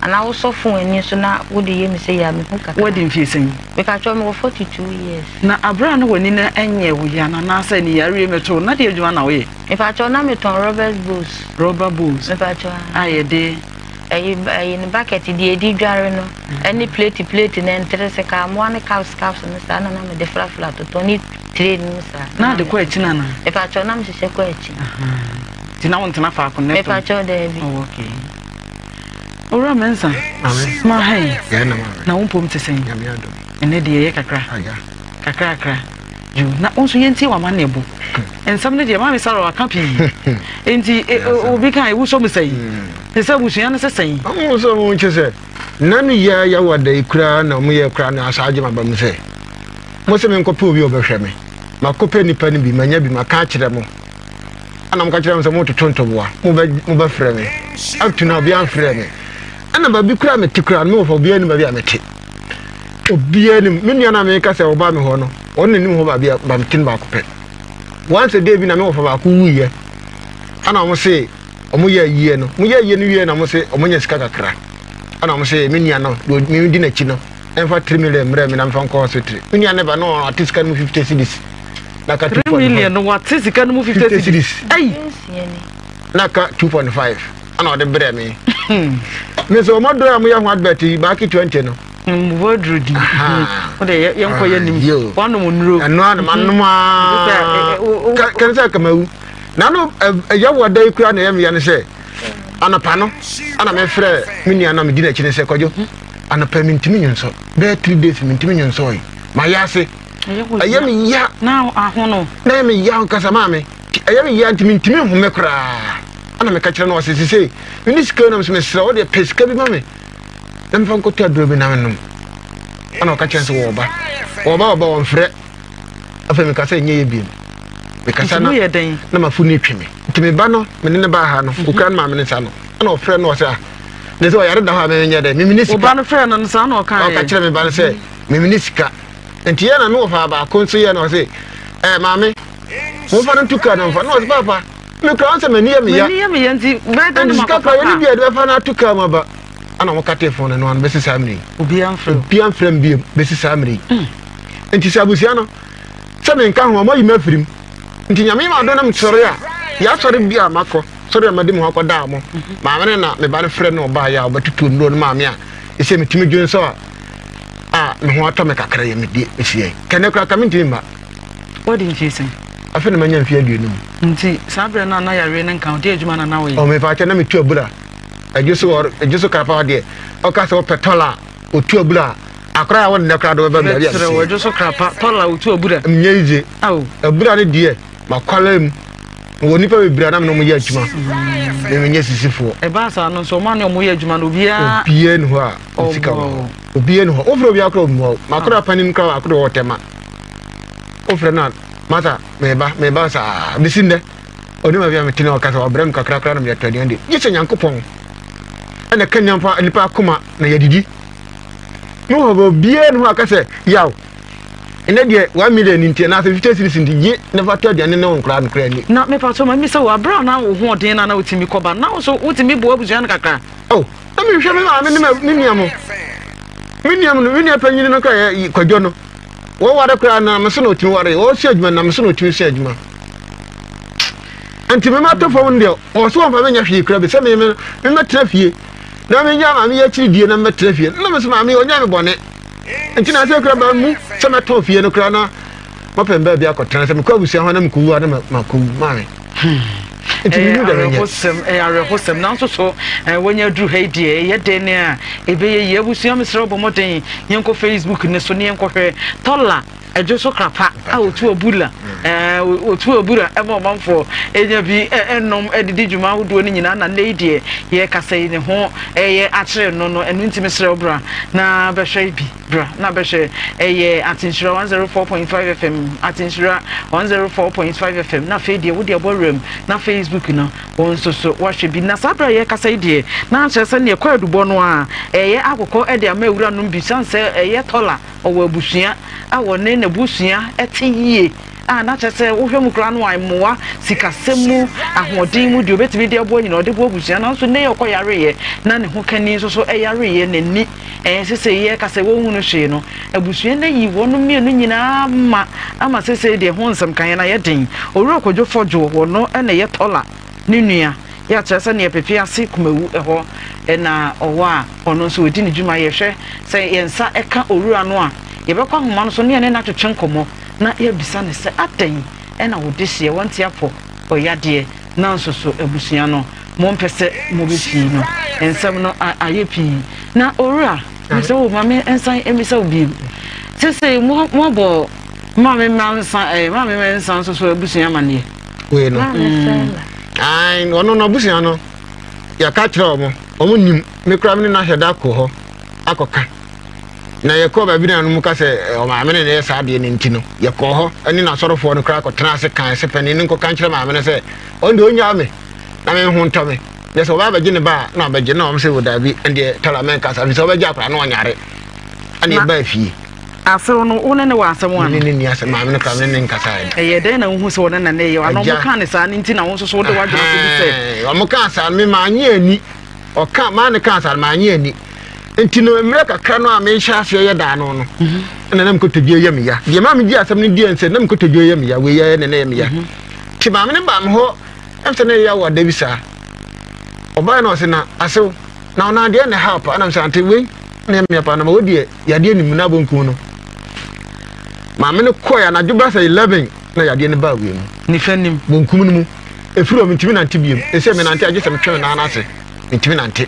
Anaa wosɔ phone ani so na wode yɛ me sei a mehu kakra. Woadi mfie sɛn? Mepakyɛw mewɔ 42 years. Na aberɛ a na w'ani no nyɛ wo ya no anaasɛ ne yareɛ mmɛto wo no na deɛ adwuma na woyɛ? Mepakyɛw na metɔn rubbers bowls. Rubber bowls. Mepakyɛw A yɛde. Ɛyi ɛyi no bucket deɛ yɛde dware no ɛne plate plate no ntere sekammoa ne cups cups no saa na na mede frafra totɔ ne tray no mu saa. Na ade kɔ akyi no anaa? Mepakyɛw na mehyehyɛ kɔ akyi. Nti na wontena faako na ɛtɔn? Mepakyɛw daabi. Oh okay. Owura Mensah, ma ha yi, na wo mpom te sɛn? Ɛnɛ deɛ ɛyɛ kakra, kakrakra. Yo, na wo nso yɛntie w'amanneɛbɔ. Hmm. Nsɛm no deɛ maame Sarah waka pii. Enti e, e, obi ka ewu sɔ mu sɛn? Hmm. Te sɛ abusua no sɛ sɛn? Ɔmo sɛ ɔmo nkyɛ sɛ nna no yɛ yɛ wɔ da yi koraa na ɔmo yɛ koraa na asa agye ma ba mu sɛ mo sɛ menkɔpɛ obi a ɔbɛhwɛ me. Makɔpɛ nipa no bi manya bi maka akyerɛ mo. Ɛna moka kyerɛ me sɛ mototo ntoboa, mobɛfrɛ me. Up to now, obiara mfrɛ me. Ɛna baabi koraa mete koraa no, mewɔ fa obiara nim baabi a mete. Obiara nim. Me nua no a meka sɛ ɔba me hɔ no, ɔno na nim hɔ baabi a ba mete no baako pɛ. Once a day bi na mewɔ fa baako wuiɛ. Ɛna wɔn se wɔn yɛ ayie no. Wɔn yɛ ayie no wie na wɔn se wɔn nya sika kakra. Ɛna wɔn se me nua no, deɛ me di n'akyi no, ɛmfa 3 million mmerɛ me na mfa nkɔ hospital. Me nua no ba no ɔte sika no mu 50 cedis. na ka 3 million no wate sika no mu 50 cedis ei na ka 2.5 ana ɔde brɛ me me sɛ ɔma dɔ a moyɛ ho advert yi baaki 20 no waduro di wode yɛnkɔ yɛ nim wanom nnuro ɛno a na manom a kɛne sɛ kamawu na no ɛyɛ wɔ da yi kura na ɛyɛ meya no sɛ anɔpa no ana mefrɛ me nua na medi n'akyi no sɛ kwadwo anɔpa mentumi nwonsɔ bɛyɛ 3 days mentumi nwonsɔ yi mayɛ ase ɛyɛ me ya na ahono na ɛyɛ me ya ankasa maame ɛyɛ me ya nti mentumi nhome koraa ɛna meka kyerɛ no ɔse sesei mene sika nam so mesrɛ wo deɛ pɛ sika bi ma me na mefa nkɔtɔ aduro bi na menom ɛna ɔka kyerɛ sɛ wɔba wɔba wɔba wɔmfrɛ afei meka sɛ ɛnyɛ yɛ biom mekasa na na mafo no twe me nti meba no mene ne baa ha no mhm. okura no maame ne nsa no ɛna ɔfrɛ no ɔsɛ a ne sɛ ɔyare da hɔ a menyɛ dɛ memene sika ɔba no frɛ no no saa na ɔka ɔka kyerɛ me ba no sɛ memene sika Nti yɛ na me wɔfa baako nso yɛ na ɔse ɛɛ maame momfa no nto kaa na mfa na ɔse paapa me kura sɛ m'ani yɛ me ya m'ani yɛ me ya nti bɛyɛ dɛ ne sika makɔfa kura yɛ ne kaa bi a yɛde bɛfa no ato kaa mu aba ɛna wɔn katee fon no no ano bɛsi saa mmerɛ yi obiara mfrɛ wo obiara mfrɛ me biom bɛsi saa mmerɛ yi nti sɛ abusua no sɛ menka ho a moayi me afiri mu nti nyame ma adom na mesɔre a yɛasɔre bi a makɔ sɔre a madi me ho akɔdaa mo maame no na me ba no frɛ no ɔbaeɛ a ɔbɛtoto nnuro no maame a ɛsɛ metumi dwen sɛ a a me ho atɔ me kakra yɛ mede mesiɛ kɛnɛ koraa ka mentumi mma. Wadi mfie sɛn? Afei na manya mfie aduonum. Nti saa berɛ no a na yareɛ no nka wo, deɛ adwuma na na woyɛ? Ɔ mepa kyɛ na metu abura. Adwo so adwo so krapa hɔ deɛ ɔka sɛ wopɛ tɔla a otu abura a akora a wo nnɛ koraa de wɔbɛba baabi a Bɛkyerɛ wo adwo so krapa tɔla a otu abura. Nyɛ yize. Ao. Abura no deɛ makwala mu. Mewɔ nnipa bebree a na me ne wɔn yɛ adwuma. Me menyɛ sisifoɔ. Ɛbaa saa no nso wɔn a ne wɔn yɛ adwuma no obiara. Obiara ni hɔ a ne sika wɔ hɔ. Obiara ni hɔ. Wofrɛ obiara koraa ommua wo. M'akora panin koraa baako de ɔwɔ Tema. Wofrɛ no a masa meba meba saa besi nnɛ. Ɔnim baabi a mete na ɔka sɛ wabrɛ me kakra koraa na mede atɔ aduan de. Gye sɛ Nyankopɔn ɛna ɛka nnipa nnipa akoma na yɛadidi. Me wɔ hɔ obiara ni hɔ a ɔka sɛ yaw ɛnɛ deɛ 1 million nti anaasɛ 50 cedis nti gye na fa tɔ aduane ne wo nkoraa no koraa ni. Na mepa so ma misa wo abere a na wo ho ɔden na na wotumi kɔba na wo so wotumi boa abusua no kakra. Oh, na mehwɛ me maame ne me nua mo. Me nua no, me nua panyin no koraa yɛ kwadwo no. Wɔware koraa na me so na otumi ware. Wɔsua adwuma na me so na otumi sua adwuma. Nti me matɔ fam no deɛ ɔwɔ so wɔmfa menyɛ hwee kura bi sɛ me me mɛtena fie na menya maame yi akyiri die na mɛtena fie na me so maame yi ɔnyɛ me bɔne nti na sɛ kura ba mu sɛ mɛtɔn fie no kura na mapɛ baabi akɔtena sɛ mekɔ abusua hɔ na mekɔwu a na makɔwu maame. Nti mehu Ɛyɛ dɛ menyɛ. awerɛhosɛm, ɛyɛ awerɛhosɛm. Nanso so wɔanya aduru ha yi deɛ, ɛyɛ dɛn ne a ɛbɛyɛ yie? Abusua, mesrɛ wo bɔ mmɔden yɛnkɔ Facebook no so ne yɛnkɔhwɛ Tɔla Adwo so Krapa a ɔtu abura, ɔtu abura ma ɔmanfoɔ nya bi nom de di dwuma ahodoɔ no nyinaa na nnɛ yi deɛ yɛrekasa yi ne ho ɛyɛ akyere no no, ɛno nti mesrɛ wo bra na bɛhwɛ bi. Bra na bɛhwɛ ɛyɛ Atenhyira 104.5 FM, Atenhyira 104.5 FM, na afei deɛ wode abɔ wuram na Facebook no wo nso so woahwɛ bi. Na saa berɛ a yɛrekasa yi deɛ na akyerɛ sɛ neɛ kwaadubɔ no a ɛyɛ akokɔ de ama awuranom bi sane sɛ ɛyɛ tɔla ɔwɔ abusua a wɔne n'abusua te yie a na kyerɛ sɛ wohwɛ mu koraa no a mmoa sikasɛm mu ahoɔden mu deɛ obɛtumi de aboa nyina ɔde boa abusua nanso nnɛ yɛ ɔkɔ yareɛ na ne ho kani nso so yareɛ n'ani Ɛɛ, sesei yɛreka sɛ wɔnhunu hwee no, abusua no ayi wɔnom mmienu nyinaa ma ama sesei deɛ ho nsɛm ka yɛn ayɛ den. Owura Kwadwo Fɔdwo, ɔno na ɛyɛ Tɔla ne nua, yɛ akyerɛ sɛ neɛ Pepe ase Kumawu hɔ na ɔwɔ a ɔno nso ɔdi ne dwuma. Yɛhwɛ sɛ yɛn nsa ka owura no a, yɛbɛkɔ ahoma no so ne yɛne no atwetwe nkɔmmɔ na yɛabisa no sɛ adɛn na wo dehyeɛ wɔnte apɔ ɔyadeɛ nanso so abusua no mompɛ sɛ mobɛfii no nsɛm no ayɛ pii na owura mesɛ wo ma me nsan mmisa wo bio sesei moabɔ maame mmansa eh, maame mmansa nso so abusua amaneɛ wei no mm. ɔno no abusua no yɛka kyerɛ ɔmo ɔmo nim me kora me ne no ahyɛ da kɔ hɔ akɔka Na yɛkɔɔ baabi na no mu ka sɛ ɔmaame no na ɛyɛ saa adeɛ no nti no, yɛkɔɔ hɔ ne n'asɔrefoɔ no koraa kɔtenaa ase kae sɛ panin no nkɔka nkyerɛ maame no sɛ ɔno deɛ ɔnnyaa me na me ho ntɔ me. Na sɛ ɔba abɛgye ne ba a na ɔbɛgye na wɔn sɛ wɔ daabi ɛndeɛ tala mɛnka saa ɛfiri sɛ ɔbɛgye akwadaa no ɔnyare ɛna ɛbaa fie. Asew no wo ne ne wɔ asɛm ana? Me ne ne nni asɛm maame no koraa me ne ne nkasa ɛda. Ɛyɛ dɛn na wohu sɛ ɔne na ne yɛ ana ɔmo kaa ne saa no nti na wo nso so wode w'adwene akɔdu sɛ. Ɔmo kaa saa no me maa nye ani. Ɔka maa ne kaa saa no mannye anni. Nti no mmerɛ kakra no a mehyɛ aseɛ yɛ daa no no ɛna na me kotodwe yɛ me ya. Deɛ maa megye asɛm no diɛ nsɛ na me kotodwe yɛ me ya wei yɛ ne na yɛ me ya. Nti maame no baa me hɔ ɛm sɛ na ɛyɛ awɔ da bi saa. Ɔbaeɛ na ɔse na asew na ɔno adeɛ na ɛha pa ɛna mesɛ ante wei na ɛyɛ me ya paa na ma wodeɛ yadeɛ nim na abɔnkum no. Maame no kɔɛ anadwo bɛsɛ 11 na yadeɛ no baa wei mu. Nifa nim. Bonkum no mu. Ɛfiri hɔ mentumi nante biom. Ɛsɛ menante agye sɛ metwe me nan ase. Mentumi nante.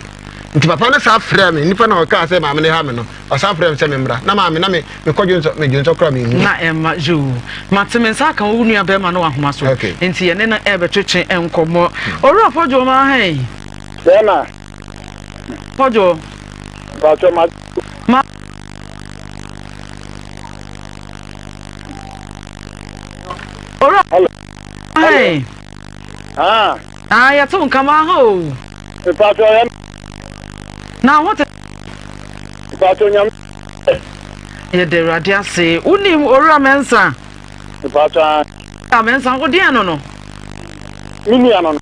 Nti papa no saa frɛɛ me. Nipa na ɔkaa sɛ maame no ha me no, ɔsan frɛɛ me sɛ memmra. Na maame na me mekɔ dwonsɔ me dwonsɔ koraa menhu. Na ɛmma yoo. Mate me nsa aka wo nua bɛrima no wɔ ahoma so. Okay. Nti yɛne no ɛrebɛtwetwe nkɔmmɔ. Owura Fɔdwo ma ha yi. Bɛrima. Fɔdwo. Mpakyɛ ma. Ma. Owura. Hello. Hey. Ah. Ah, yɛte wo nka ma ha o. Mpatsɔ yɛ. Na ho te. Mpatsɔ nyame. Yɛda Awurade ase. Wonim Owura Mensah? Mpatsɔ ah. Owura Mensah, wo deɛ no no? Me nua no no.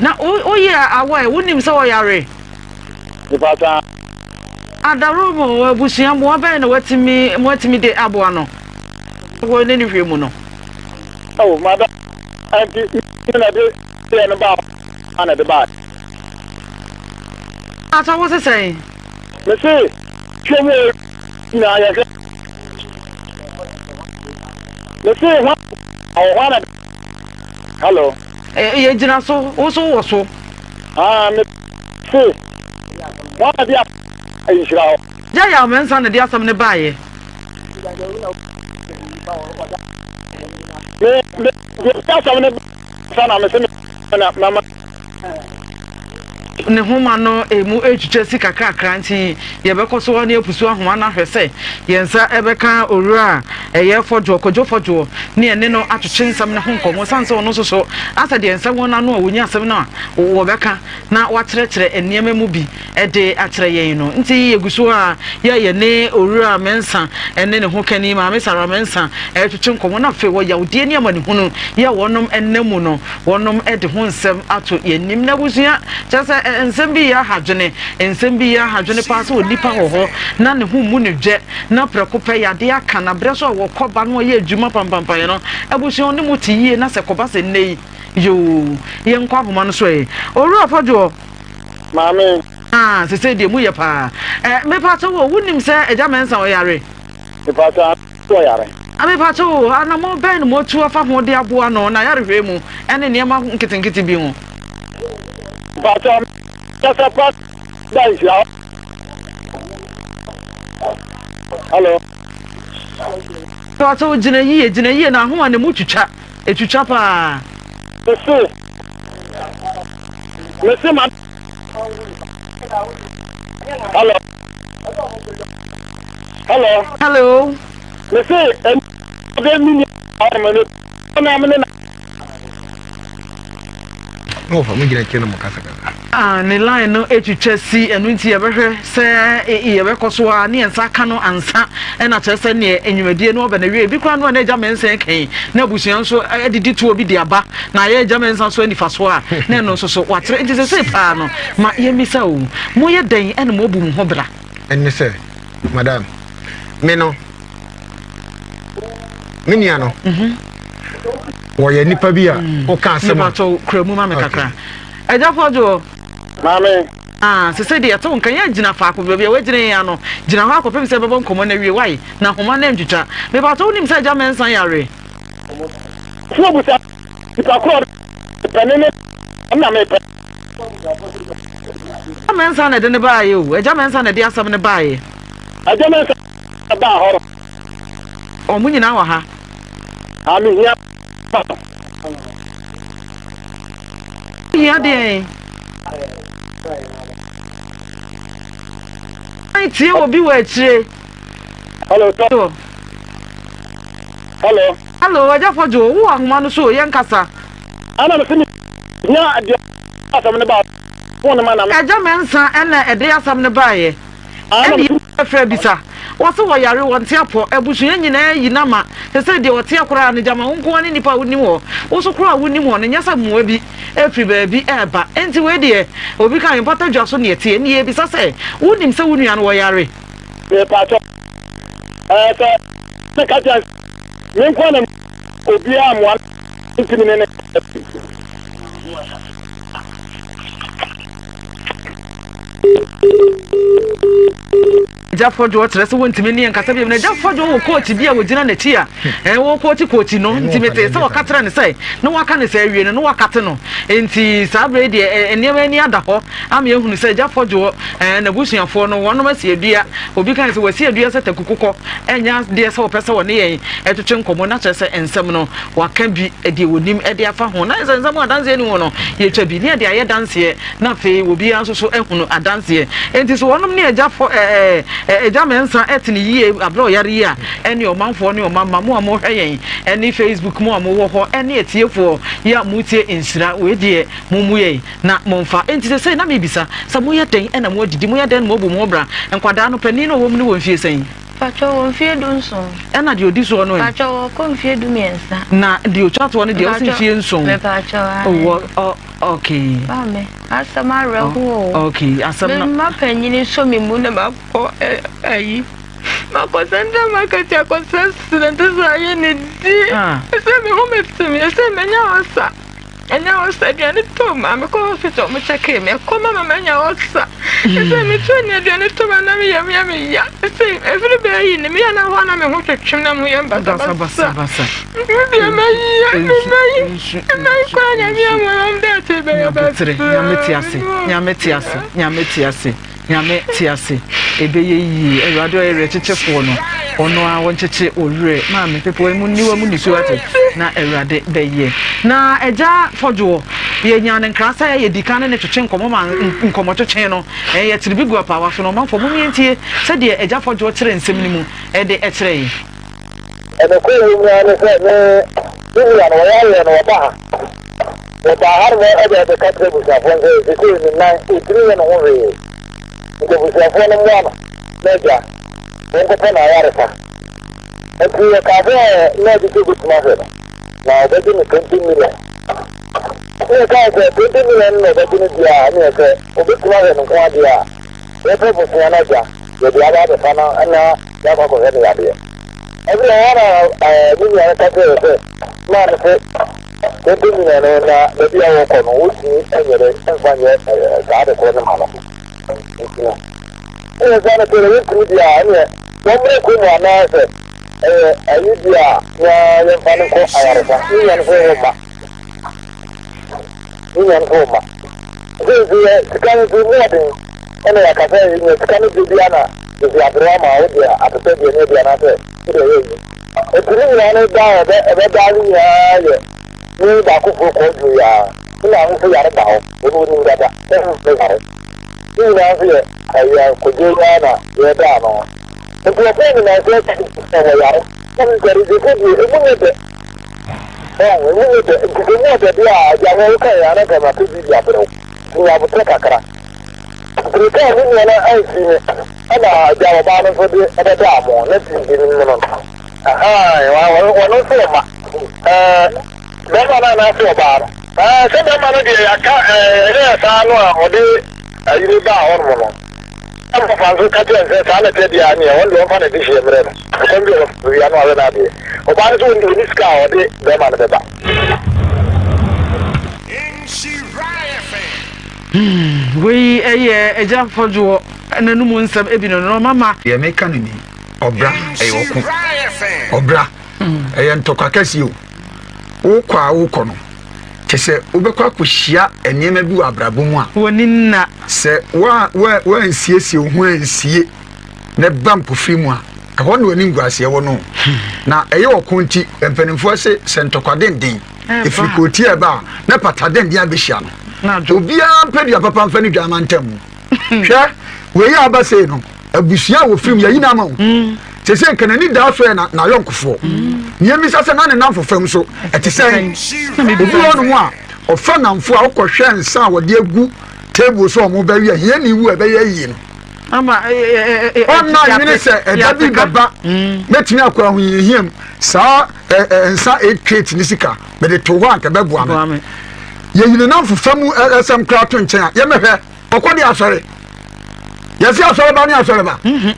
Na woyɛ awɔ ɛ, wonim sɛ ɔyare? Mpatsɔ ah. Adaworo mu abusua mmoa bɛn na watumi moatumi de aboa no wɔ ne ne hwɛ mu no? Oh, madam, ɛnti me na de yɛ no baa na de baa. Ata wo se sɛn? Me se hwɛ mu nyinaa yɛhwɛ. Me se hwan ɔwɔ hwan na Hello. Yɛ gyina so, wo so wɔ so. Ah, me se hwan na de nhyira hɔ. Gya yaw Mensah na de asɛm no baeɛ. Me me de asɛm no sa na me se me na mama. Ne nhoma no emu retwitwa si kakrakra nti yɛbɛkɔ so ne apusu ahoma no ahwɛ sɛ yɛn nsa bɛka owura a ɛyɛ Fɔdwoɔ, Kwadwo Fɔdwoɔ, ne yɛne no atwetwe nsɛm no ho nkɔmmɔ sane sɛ ɔno nso so asɛ deɛ nsɛm wɔ n'ano a wɔnya asɛm no a wɔbɛka na wakyerɛkyerɛ nneɛma mu bi de akyerɛ yɛn no nti yɛgu so a yɛ yɛne Owura Mensah ne ne ho kani Maame Sarah Mensah retwetwe nkɔmmɔ na afei wɔ yawdeɛ ne amanehunu yɛ wɔnom nna mu no wɔnom de ho nsɛm ato yɛn anim na abusua kyerɛ sɛ. Nsɛm bi yɛ aha dwene, nsɛm bi yɛ aha dwene paa sɛ onipa wɔ hɔ na ne ho mmu no dwɛ na prɛko pɛ yadeɛ aka no aberɛ so a wɔkɔ ba na ɔyɛ adwuma pampampam no, abusua ɔne mo te yie na sɛ kɔba sɛ nnɛ yi yoo, yɛnkɔ ahoma no so ɛ. Owura Fɔdwoɔ. Maame. Ah, sesei deɛ mu yɛ paa. Eh, mepakyɛw o, wonim sɛ Agya Mensah ɔyare? Mepakyɛw, sɛ ɔyare. Mepakyɛw o, anammɔn bɛn na moatu afa ho de aboa no n'ayarehwɛ mu ne nneɛma nketenkete bi ho? Mepakyɛw, kasa pa da nhyira hɔ. Hello. Mepakyɛw, gyina yie, gyina yie na ahoma no mu twitwa, etwitwa paa. Mese, mese ma. Hello. Hello. Hello. Me se ɛni ɔde mi ni ɔmo ne ɔmo ne na. Na wɔfa mo gyina akyire na mo kasa kasa. Ah, ne line no etwitwa si ɛno nti yɛbɛhwɛ sɛ yɛbɛkɔ so a ne yɛn nsa aka no ansa ɛna kyerɛ sɛ neɛ nnwumadie no ɔbɛ na wie ebi koraa no a na agya mɛnsa kɛn na abusua nso adidi toɔ bi de aba na ayɛ agya mɛnsa nso anifa so a na ɛno nso so wakyerɛ nti sɛ paa no ma yɛmmisa o moyɛ dɛn ɛna moabu mo ho bra. Ɛne sɛ madam me no me nua no mhm. wɔyɛ nipa bi a mm. woka asɛm a mepakyɛw kura mu ma me kakra agya fɔdwo maame ah sese deɛ ɛto nka yɛn gyina faako baabi a wagyina yɛn ano gyina hɔ akɔpem sɛ ɛbɛbɔ nkɔmmɔ no awie wae na ahoma no antwitwa mepakyɛw wonim sɛ agya mɛnsa yare Fo busa nipa korɔ pɛ ne ne na mepɛ. Agya Mensah na ɛde no baeɛ o. Agya Mensah na ɛde asɛm no baeɛ. Agya Mensah na baa hɔ. Wɔn nyinaa wɔ ha. Ah, mehia ma no. Hia deɛn? Tie obi wɔ akyire. Hello, sir. Hello. Hello, Agya Fɔdwo, wowɔ ahoma no so o, yɛnkasa. Ana mese me hia deɛ asɛm no ba phone no ma na me. Agya Mensah ɛna ɛde asɛm no baeɛ. Ɛne yɛfrɛ bisa. Wɔse wɔyare wɔnte apɔ, abusua nyinaa ayi no ama. Sesei deɛ ɔteɛ koraa no gyama wo nko ara ne nipa a wonim hɔ. Wo so koraa a wonim hɔ no nyɛ sɛ mmoa bi firi baabi reba. Enti wei deɛ obi ka mpata dwa so ne ɛteɛ. Ɛne yɛbisa sɛ wonim sɛ wo nua no wɔyare? Mepakyɛw ɛɛ sɛ meka kyerɛ me nko na obiara mmoa ntumi ne ne. Agya Fɔdwoɔ kyerɛ sɛ wɔntumi ne yɛn nkasa bio. Na Agya Fɔdwoɔ wɔ kookyi bi a wɔgyina n'akyi a ɛɛ wɔkookyi kookyi no. Nti metee sɛ wɔka kyerɛ no sɛ na waka no sɛ awie no na wakate no. Nti saa berɛ yi deɛ nneɛma ani ada hɔ ama yɛahunu sɛ Agya Fɔdwoɔ ɛɛ n'abusuafoɔ no wɔnom asi adua. Obi kae sɛ wɔasi adua sɛ taku kokɔ. Ɛnyɛ adeɛ sɛ wɔpɛ sɛ wɔne yɛn twetwe nkɔmmɔ na kyerɛ sɛ nsɛm no wɔaka bi deɛ wɔnim de afa ho. Na ayɛ sɛ nsɛm a adanseɛ nni ho no yɛtwa bi ne yɛde ayɛ danseɛ. Na afei obiara nso so ahunu adanseɛ. Enti so wɔnom ne agya fɔ ɛɛ agya Mensah ɛte ne yie aberɛ a ɔyare yi a, ɛne ɔmanfoɔ ne ɔmamma mo a mohwɛ yɛn ɛne Facebook mo a mowɔ hɔ ɛne atiefoɔ yi a motie nhyira wei deɛ mommu yɛn na momfa. Enti sesei na mebisa sɛ moyɛ dɛn ɛna moadidi, moyɛ dɛn na moabu mo ho bra? Nkwadaa no panin no a ɔwɔ mu no wɔ mfie sɛn? Pakyɛ ɔwɔ mfie dunson. Ɛna deɛ ɔdi soɔ no ɛ? Pakyɛ ɔkɔ mfie dumiɛnsa. Na deɛ ɔtwa toɔ no deɛ ɔsi mfie nson. Mepakyɛ ae. Ɔwɔ ɔ. Okay. Maame, asɛm awerɛho o. Okay, asɛm no. Me mma panyin sɔ me mu na makɔ ayi. Makɔ Central Market akɔsrɛ srɛ nti sɛ ayɛ ne di. Ɛsɛ me ho mete me, ɛsɛ manya ɔsa. Ɛnyɛ ɔsa aduane tɔ ma mekɔ hospital mo kyɛkee me ɛkɔ ma ma manya ɔsa. Ɛsɛ metu ne aduane tɔ ma na meyam yɛ me ya. Ɛsɛ ɛfiri bɛyɛ yi ne meyɛ na hɔ na me ho twetwem na me ho yɛ basabasa. Nyabotere, Nyame te ase, Nyame te ase, Nyame te ase, Nyame te ase. Ɛbɛyɛ yie. Awurade ɔyɛ werɛkyekyefoɔ no, ɔno ara ɔnkyekye wo werɛ. Maame, pepa mu nniwa mu nisuo ate, na Awurade bɛyɛ. Na Agya Fɔdwoɔ, yɛnyaa no nkra sɛ yɛdi kan ne no twetwe nkɔmmɔ ma nkɔmmɔtwetwe no, yɛkyere bi gu apaawa so no, ɔmanfoɔ mom yɛntie sɛdeɛ Agya Fɔdwoɔ kyerɛ nsɛm no mu de kyerɛ yɛn. Nokorɛ wɔ mu ara ne sɛ me me wura no wɔyareɛ no wɔba ha. Wɔbaa ha nom ɛbɛ bɛka kyerɛ abusuafoɔ no sɛ sesei ne nan ɔntumi nyɛ ne ho hwee nti abusuafoɔ no mmoa no na agya wɔnkɔpɛ no ayaresa. Nti yɛkaa sɛ na agye sɛ ɔbɛtumi ahwɛ no na ɔbɛgye no 20 million. Ne yɛkae sɛ 20 million no na ɔbɛgye no deɛ a, ɛneɛ sɛ ɔbɛtumi ahwɛ ne nko ara deɛ a, yɛpɛ bosea no agya, yɛde aba abɛfa no na yɛakɔ akɔhwɛ no yadeɛ. Ɛberɛ hɔ na me nua no ka kyerɛɛ sɛ, maa no sɛ 20 million no na baabi a wɔkɔ no wɔntumi nyɛ dɛ mfa nyɛ saa ade korɔ no ma no. Nti no, ɛyɛ saa no sɛ wɔntumi deɛ a, ɛneɛ wɔmmrɛ kurom anaasɛ ɛyɛ ayi deɛ a na yɛmfa no nkɔ ayaresa. Me nua no sɛ wɔmma. Ne nua no sɛ ɔma. Sɛ nso yɛ sika no nso mu ɔden ɛna yɛaka sɛ yɛnya sika no deɛ biara na yɛde aberewa ma wo deɛ atesɛ deɛ ne deɛ anaasɛ wode ɛyɛ yi. Nti ne nyinaa no da a ɛbɛ ɛbɛda ne nyinaa yɛ ne baakofoɔ kɔ aduro yi ara. Ne maame nso yare da hɔ, ɔno ɔnim dada sɛ ne yare. Ne nyinaa nso yɛ ɛyɛ kodwo yi ara na yɛda ano. Nti wɔfrɛ ne nanso akyi sɛ wɔyare. Na sɛ deɛ emu nyɛ dɛ. Ɔn, emu nyɛ dɛ, nti sɛ emu ɔdɛ deɛ a, agya hwɛ wo kae a na nka mapɛ bi de abrɛ wo, nti nya aboterɛ kakra. Nti mekaa me nua no amfiri me, ɛna agya ɔbaa no nso de ɛbɛdaa mo, na nti deɛ menim no no, ahaa, ɔno nso ɔma, ɛɛ, bɛrima no anaase ɔbaa no? Ɛɛ, sɛ bɛrima no deɛ yɛaka, ɛɛ, ɛyɛɛ saa no a ɔde ayini baa hɔnom no. Na Wɔfa nso ka kyerɛɛ no sɛ, Saa na ɛteɛ deɛ a, ɛnneɛ ɔno deɛ ɔmfa n'adehyeɛ mmrɛ no. Ɛkwan bi a ɔbɛfa so biara na wahwɛ n'adeɛ. Ɔbaa no nso, ɔno deɛ ɔnni sika a ɔde barima no bɛba. Hmm, wei ɛyɛ agya fɔdwoɔ n'anum nsɛm ebi no no mama. Deɛ meka no ni, ɔbra ɛyɛ ɔko, ɔbra ɛyɛ ntɔkwa kɛseɛ o. Wokɔ a wokɔ no, kyɛ sɛ wobɛkɔ akɔhyia nneɛma bi wɔ abrabɔ mu a. W'ani nna. Sɛ woansiesie wo ho ansie na ɛba mpofiri mu a, ɛhɔ na w'animguaseɛ wɔ no. Na ɛyɛ ɔko nti, mpanimfoɔ se sɛ ntɔkwa denden ɛfiri kootia ɛba a, na pata denden abɛhyia no. Obiara mpɛ dua papa mfa ne dwa mantam mu. Hwɛ, wei a aba sei no, abusua a wɔfiri mu yɛyi no ama wo. Mm. Sɛ sɛ nka n'ani daa so yɛ n'ayɔnkofoɔ. Mm. Nea mmisa sɛ na ne nnamfo fam so ɛte sɛn. Obi wɔ nom a ɔfa nnamfo a wokɔhwɛ nsa a wɔde agu table so a wɔn bɛwe a hiani wu a ɛbɛyɛ yie no. Ɔnna nwene sɛ ɛda bi bɛba mm. mɛtumi akɔ ahohiahia mu saa nsa 8 crate ne sika mede to hɔ a nka bɛboa me. Yɛyi ne nnamfo fam ɛsɛm koraa to nkyɛn a yɛmɛhwɛ ɔkɔ de asɔre yɛsi asɔre ba ne asɔre ba mhm.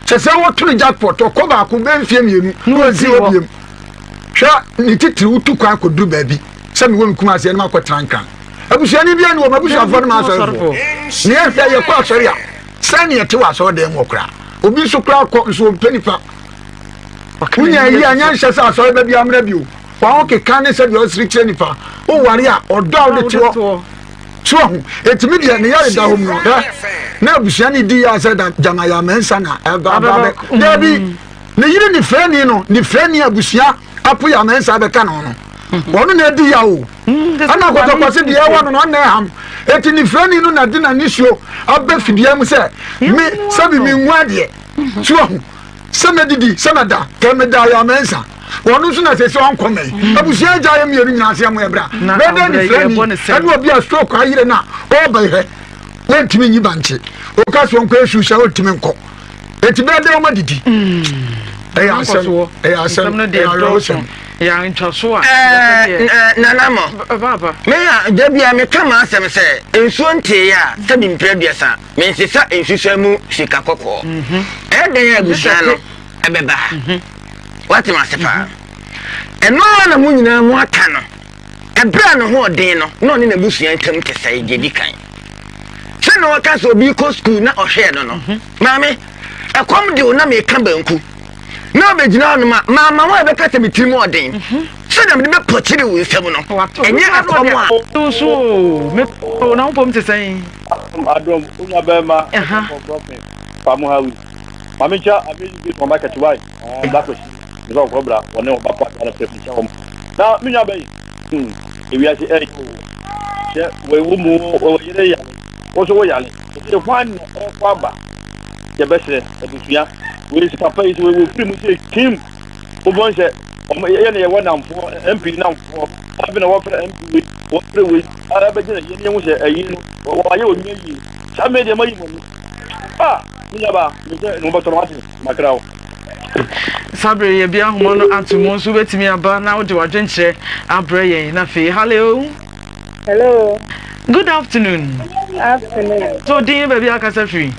kyɛ sɛ wɔtoro jackpot ɔkɔ baako bɛ mfie mmienu na ɔnsi hɔ biem hwɛ ne titiri wotu kwan kɔduru baabi sɛ mewɔ me kuma aseɛ no makɔ tena nkran abusuani bi ani wɔ m'abusuafoɔ no m'asɔrefoɔ ne yɛhwɛ yɛkɔ asɔre a sɛne yɛte wɔ asɔre dan mu wɔ koraa obi nso koraa kɔ nso ɔmpɛ nipa wonya yi a nyɛ nhyɛ sɛ asɔre ba bi amena bio wɔn keka ne sɛdeɛ ɔsere kyerɛ nipa woware a ɔdɔ a wode te hɔ So wahu? Enti me deɛ ne yare da hɔ mu no, hwɛ, na abusua no di yɛ sɛ da gyama yɛ amɛnsa na ɛba aba bɛ. Dabi, ne yere ne frɛni no, ne frɛni abusua apo yɛ amɛnsa bɛka ne ho no. Ɔno na adi ya o. Ɛna kɔtɔkɔse deɛ ɛwɔ no no, ɔna ɛham. Enti ne frɛni no na de n'anisuo aba fidua mu sɛ, me, sɛbi menwu adeɛ. So wahu? Sɛ mɛdidi, sɛ mɛda, kɛ meda ayɛ amɛnsa. Wɔn nso na sɛsɛ ɔnkɔ mɛn. Mm. Abusua agya yɛ mmienu nyinaa sɛ ɛmo ɛbra. Bɛdɛ ne fira ni ɛne obi a stroke ayere na ɔba hwɛ. Wɔntumi nyi bankye. Ɔka so ɔnkɔ esu sɛ ɔntumi nkɔ. Eti bɛdɛ wɔn adidi. Mm. Ɛyɛ asɛm, ɛyɛ asɛm, ɛyɛ awerɛhosɛm. Nana mo, me a da bia meka m'asɛm sɛ nsuo ntee a sɛbi mpere aduasa Mensesa nsusuaa mu sika kɔkɔɔ. Ɛyɛ dɛn a abusua no ɛbɛba ha? Woate me ase paa? Ɛno ara na mo nyinaa mo aka no. Ɛberɛ a ne ho ɔden no, na ɔne n'abusua ntam te sɛe deɛ di kan. Sɛ na ɔka sɛ obi kɔ sukuu na ɔhwɛɛ no no, maame, ɛkɔm de wo na meka banku. Na ɔbɛgyina hɔnom a, maama wo a ɛbɛka sɛ me tirim ɔden. Sɛdeɛ mede bɛpɔkyere wo nsam no, ɛnyɛ ɛkɔm a. Wo so o, me o, na wo mpom te sɛn? Adom adom wo nua bɛrima ɔsɔfo Brɔfin Kwamu Hawi Maame nkyia Amazing Grace Mama Kɛkye wai ɛɛ Black Kwesi me sɛ ɔkɔ bra wɔne ɔba pa biara pɛ mekyia wɔn na me nua bɛyi hmm ewiase ɛyɛ o hyɛ wɔ wo mu wɔ yere yale wo so wo yale ɛsɛ hwan na ɛkɔ aba yɛbɛsrɛ abusua wei sɛ papa yi sɛ wɔ firi mu sɛ kim wobɔn sɛ wɔn yɛ na yɛwɔ namfoɔ MP namfoɔ afei na wɔfrɛ MP wei wɔfrɛ wei ara bɛgyina yɛn yɛn ho sɛ ɛyi no wɔayɛ onua yie saa mmɛ deɛ mayi mo ani a me nuabaa me sɛ ne wobɛtɔ no ate makra wo. Saa bere yɛ bi ahoma no ato mu nso wobɛtumi aba na wode w'adwenkyerɛ abrɛ yɛn na afei hallo. Hello. Good afternoon. Afternoon. So din baabi akasa firi?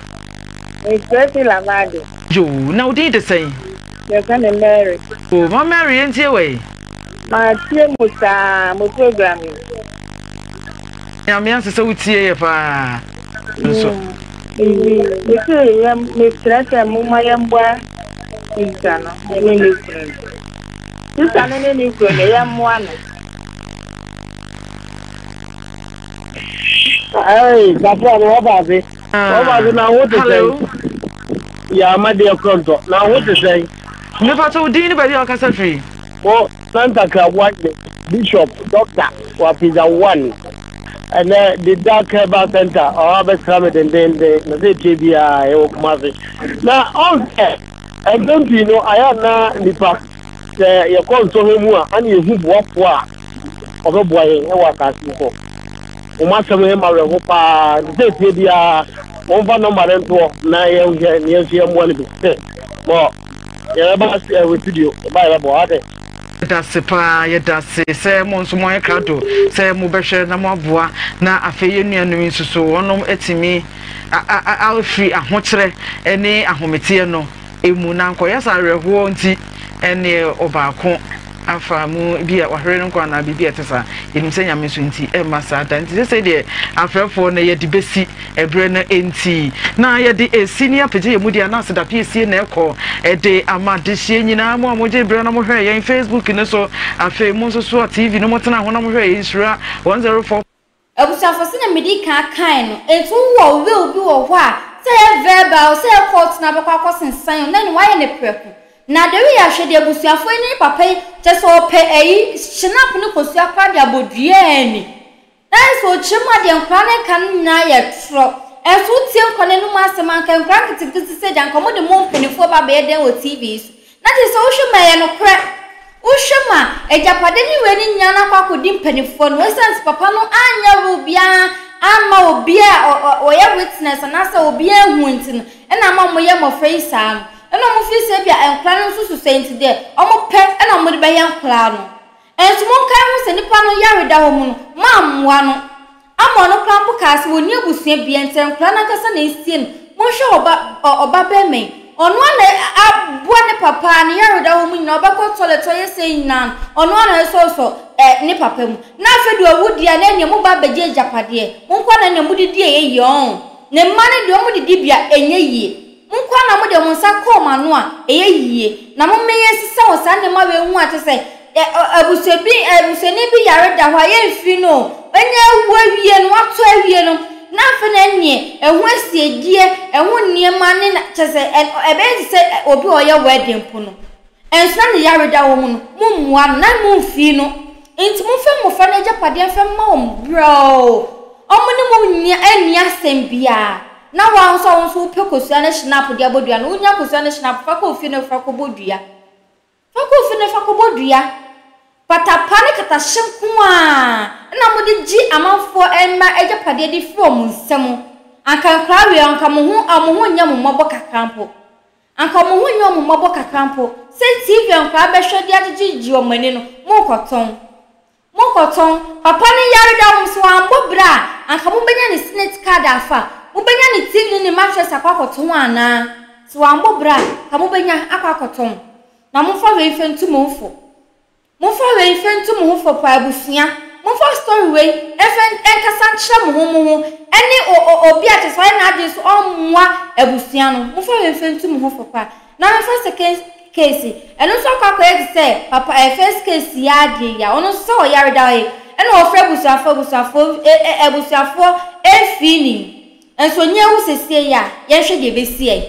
Mefrɛ fi Lamade. Yo, na wo din de sɛn? Yɛfrɛ me Mary. O, ma Mary yɛntie wɔ yi. Matie mo saa mo program yi. Nyame ase sɛ wotie yɛ paa. Nso. Mese yɛ mesrɛ sɛ momma yɛmmoa sista no ne ne kunu no. Sista no ne ne kunu no yɛmmoa no. Hey, Papa, no what about it? What about it? Now what to say? Yeah, my dear Kronto. Now what to say? Nipa to din ni baabi a ɔkasa firi. Wo Santa Kraboa Bishop Doctor wapagya one ɛnɛ the Dark Herbal Center ɔwɔ abɛsra me dendenden na sɛ etie biara yɛwɔ Kumasi na ɔn sɛ mpɛn pii no ayɛ na nipa sɛ yɛkɔ nsɔhwɛ mu a ana yɛhu boafoɔ a ɔbɛboa yɛn wɔ asase yi so wɔn asɛm yɛ ma werɛho paa nti sɛ etie biara wɔmfa nɔmba no ntoɔ na yɛnhwɛ na yɛn nso yɛmmoa no bi sɛ bɔ yɛbɛba wɔ studio ba yɛbɛboa wate. Yɛdase paa yɛdase sɛ mo nso moayɛ krado sɛ mobɛhwɛ na moaboa na afei yɛn nuanom yi nso so wɔnom atumi afiri ahokyerɛ ne ahometeɛ no mu na nkɔyɛ sɛ awerɛhoɔ nti ɛneɛ ɔbaako afa mu bi a wahwere no nkwa anaa biribi a ɛte saa. Yɛnim sɛ Nyame nso nti ɛmma saa da. Nti sesei deɛ afrɛfoɔ no yɛde bɛsi ɛberɛ no nti na yɛde ɛsi ne apagya yɛn mu deɛ na aseda piesie na ɛkɔ ɛde ama adehyeɛ nyinaa mo a mogye berɛ na mohwɛ yɛn Facebook no so afei mo nso so a TV no motena ho na mohwɛ yɛn Nhyira 104. Abusuafo, sɛnea midii kan kae no, enti wowɔ will bi wɔ hɔ a, sɛ ɛyɛ verbal o, sɛ ɛyɛ court na abɛkɔ akɔsensan o, na ɛno wɔayɛ no prɛko. Na the way ahwɛ deɛ abusuafo yi ne ne papa yi, kyerɛ sɛ ɔpɛ ayi, schnapp ne kosua koraa de abɔ dua ani. Na ayɛ sɛ ɔkyerɛ mu a deɛ nkwadaa no reka no nyinaa yɛ torɔ. Ɛnso wotie nkwadaa no anom asɛm a, anka nkwadaa nketenkete sɛ deɛ anka wɔde mo mpanimfoɔ ba abɛyɛ dɛn wɔ TV yi so. Na kyerɛ sɛ wohwɛ mu a ɛyɛ nokorɛ. Wohwɛ mu a, agyapade ne wei no nyinaa no akɔ akɔdi mpanimfoɔ no. Ɛsiane sɛ papa no anyɛ rule biara amma obiara a ɔyɛ witness anaasɛ obiara anhu nti no, ɛna ama wɔyɛ mmɔfra yi saa no. Ɛna wɔfiri sɛ ebia nkwadaa no nso susua nti deɛ wɔpɛ na wɔde bɛyɛ nkwadaa no. Nso monkae ho sɛ nipa no yare da hɔ mu no, moammoa no. Ama ɔno koraa mpo kaa sɛ wɔnni abusua biara nti nkwadaa no ankasa na ɛresie no. Monhwɛ ɔba, ɔ, ɔba barima yi. Ɔno ara na aboa ne papa ne yare da hɔ mu nyinaa. Ɔbɛkɔ toilet, ɔyɛ sei nyinaa no, ɔno ara na ɛsɔsɔ ɛ, ne papa mu. Na afei deɛ ɔwu deɛ a, na ɛnneɛ moba abɛgye agyapadeɛ. Mo nko ara na ɛnneɛ modidi a ɛyɛ yie, ɔn. Ne mma no deɛ wɔdidi bi a, ɛnyɛ yie. Mo nko ara na mode mo nsa kɔ wɔn ano a, ɛyɛ yie. Na momma yɛnsesa wɔ saa nneɛma wei ho a kyerɛ sɛ, ɛ, ɔ, abusua bi, abusuani bi yare da hɔ a, yɛmfiri no o. Wanya awu awie no, watɔ awie no, na afei na ɛnneɛ, ɛho asiedie, ɛho nneɛma ne na, kyerɛ sɛ, ɛ, ɛbɛyɛ te sɛ obi a ɔyɛ wedding mpo no. Nso na ne yare da hɔ mu no, mommua no, na momfii no. Enti momfa mmofra no agyapadeɛ mfa mma wɔn brɛoo. Wɔn ne mo nni nni asɛm biara. Na wo ara nso a wo nso wopɛ kosua ne hynapo de abɔ dua no, wonya kosua ne hynapo, fa kɔ ofie na fa kɔbɔ dua. Fa kɔ ofie na fa kɔbɔ dua. Patapa ne katahye nko ara na mode gye amanfoɔ mma agyapadeɛ de firi wɔn nsam. Anka nkwadaa wei, anka mo ho, wɔn ho nyɛ mo mmɔbɔ kakra mpo. Anka wɔn ho nyɛ wɔn mmɔbɔ kakra mpo sɛ TV a nkwadaa bɛhwɛ de agyegyegye wɔn ani no, morekɔtɔn. Morekɔtɔn. Papa no yare da hɔ, sɛ wammɔ bra a, anka mobɛnya ne senate card afa? Mobɛnya ne TV ne ne mattress akɔ akɔtɔn anaa? Sɛ wammɔ bra a, anka mobɛnya akɔ akɔtɔn. Na momfa wei mfa ntu mo fo. Momfa wei mfa ntu mo ho fo paa abusua. Momfa story wei mfa nkasa nkyerɛ mo ho mo ho ɛne o o obi a kyerɛ sɛ ɔyɛ n'adwene sɛ ɔmmoa abusua no. Momfa wei mfa ntu mo ho fo paa. Na memfa second case ɛno nso akɔ akɔyɛ te sɛ papa ɛɛ first case yi ara deɛ yi a ɔno nso sɛ ɔyare da hɔ yi ɛna ɔfrɛ abusuafoɔ abusuafoɔ ɛ ɛ abusuafoɔ ɛmfii ne nso ɔnyɛ awu sesie yi a yɛnhwɛ deɛ ɛbɛsi ɛ.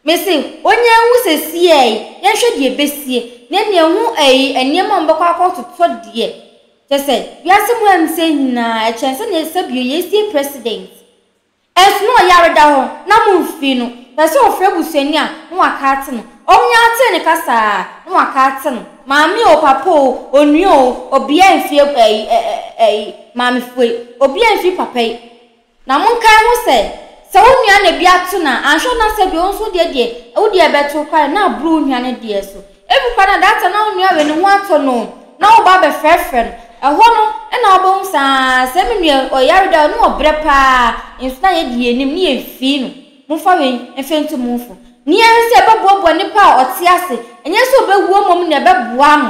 Mese, onnya nwu sesiei, yɛnhwɛ deɛ ɛbɛsie, na ɛnneɛ ho ɛyi, nneɛma a wɔbɛkɔ akɔtotɔ deɛ, kyerɛ sɛ, wiase mu ha nsɛm nyinaa, ɛkyɛn sɛ nea sɛbio yɛresie president. Ɛnso na ɔyare da hɔ, na momfiri no, pɛ sɛ ɔfrɛ busuani a, na waka ate no. Ɔnya atee ne kasa a, na waka ate no. Maame o, papa o, onua o, obiara mfiri ɛyi, ɛ, ɛ, ɛyi, maamefoɔ yi, obiara mfiri papa yi. Na monkae ho sɛ, sɛ wo nua na bi ato no a, anhwɛ na sɛ bi wo nso deɛ deɛ, wo deɛ bɛto koraa na aboro wo nua no deɛ so. Ebi koraa na that time na wo nua wei ne ho atɔ no o, na wo ba abɛfrɛfrɛ no. Ɛhɔ no Ɛna wobɛhu saa sɛ me nua ɔyare da ɔne ɔbrɛ paa nso na yɛde yɛn anim ne yɛn fii no. Momfa wei mfa ntu mo ho fo. Nea ɛne sɛ ɛbɛboaboa nipa a ɔte ase, ɛnyɛ sɛ ɔbɛwu mmom na ɛbɛboa no.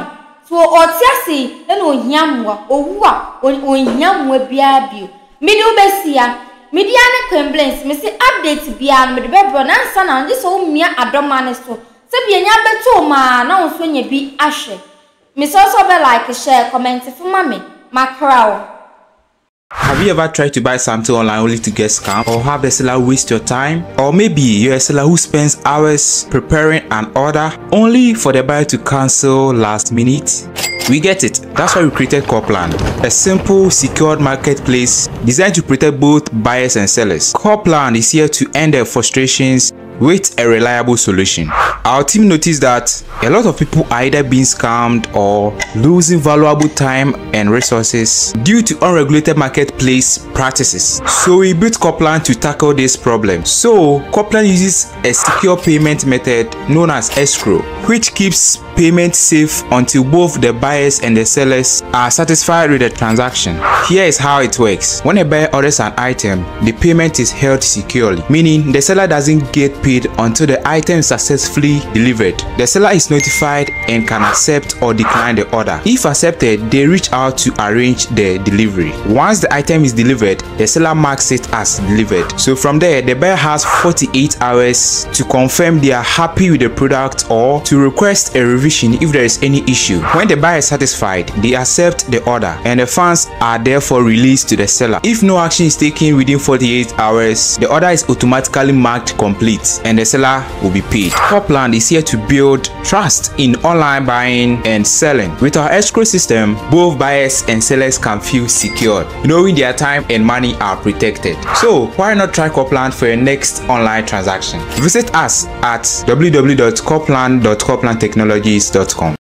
So ɔte ase yi na ɔhia mmoa, ɔwu a ɔnhia mmoa biara bio. Mede wo bɛsi ha. Me din ara ne Queen Blings, mese update biara no mede bɛbrɛ wo na ansa na no gye sɛ womia adɔma no so sɛ bi anya abɛto wo mu a na wo nso anya bi ahwɛ. Mesrɛ wo sɛ wobɛ like, share, comment fo ma me. Makra wo. Have you ever tried to buy something online only to get scammed or have the seller waste your time? Or maybe you're a seller who spends hours preparing an order only for the buyer to cancel last minute? We get it. That's why we created Corplan, a simple, secured marketplace designed to protect both buyers and sellers. Corplan is here to end their frustrations with a reliable solution. Our team noticed that a lot of people are either being scammed or losing valuable time and resources due to unregulated marketplace practices. So we built Coplan to tackle this problem. So Coplan uses a secure payment method known as escrow, which keeps payment safe until both the buyers and the sellers are satisfied with the transaction. Here is how it works. When a buyer orders an item, the payment is held securely, meaning the seller doesn't get paid until the item is successfully delivered. The seller is notified and can accept or decline the order. If accepted, they reach out to arrange the delivery. Once the item is delivered, the seller marks it as delivered. So from there, the buyer has 48 hours to confirm they are happy with the product or to request a revision if there is any issue. When the buyer is satisfied, they accept the order and the funds are therefore released to the seller. If no action is taken within 48 hours, the order is automatically marked complete and the seller will be paid. Copland is here to build trust in online buying and selling. With our escrow system, both buyers and sellers can feel secured, knowing their time and money are protected. So why not try Copland for your next online transaction? Visit us at www.copland.coplandtechnologies.com.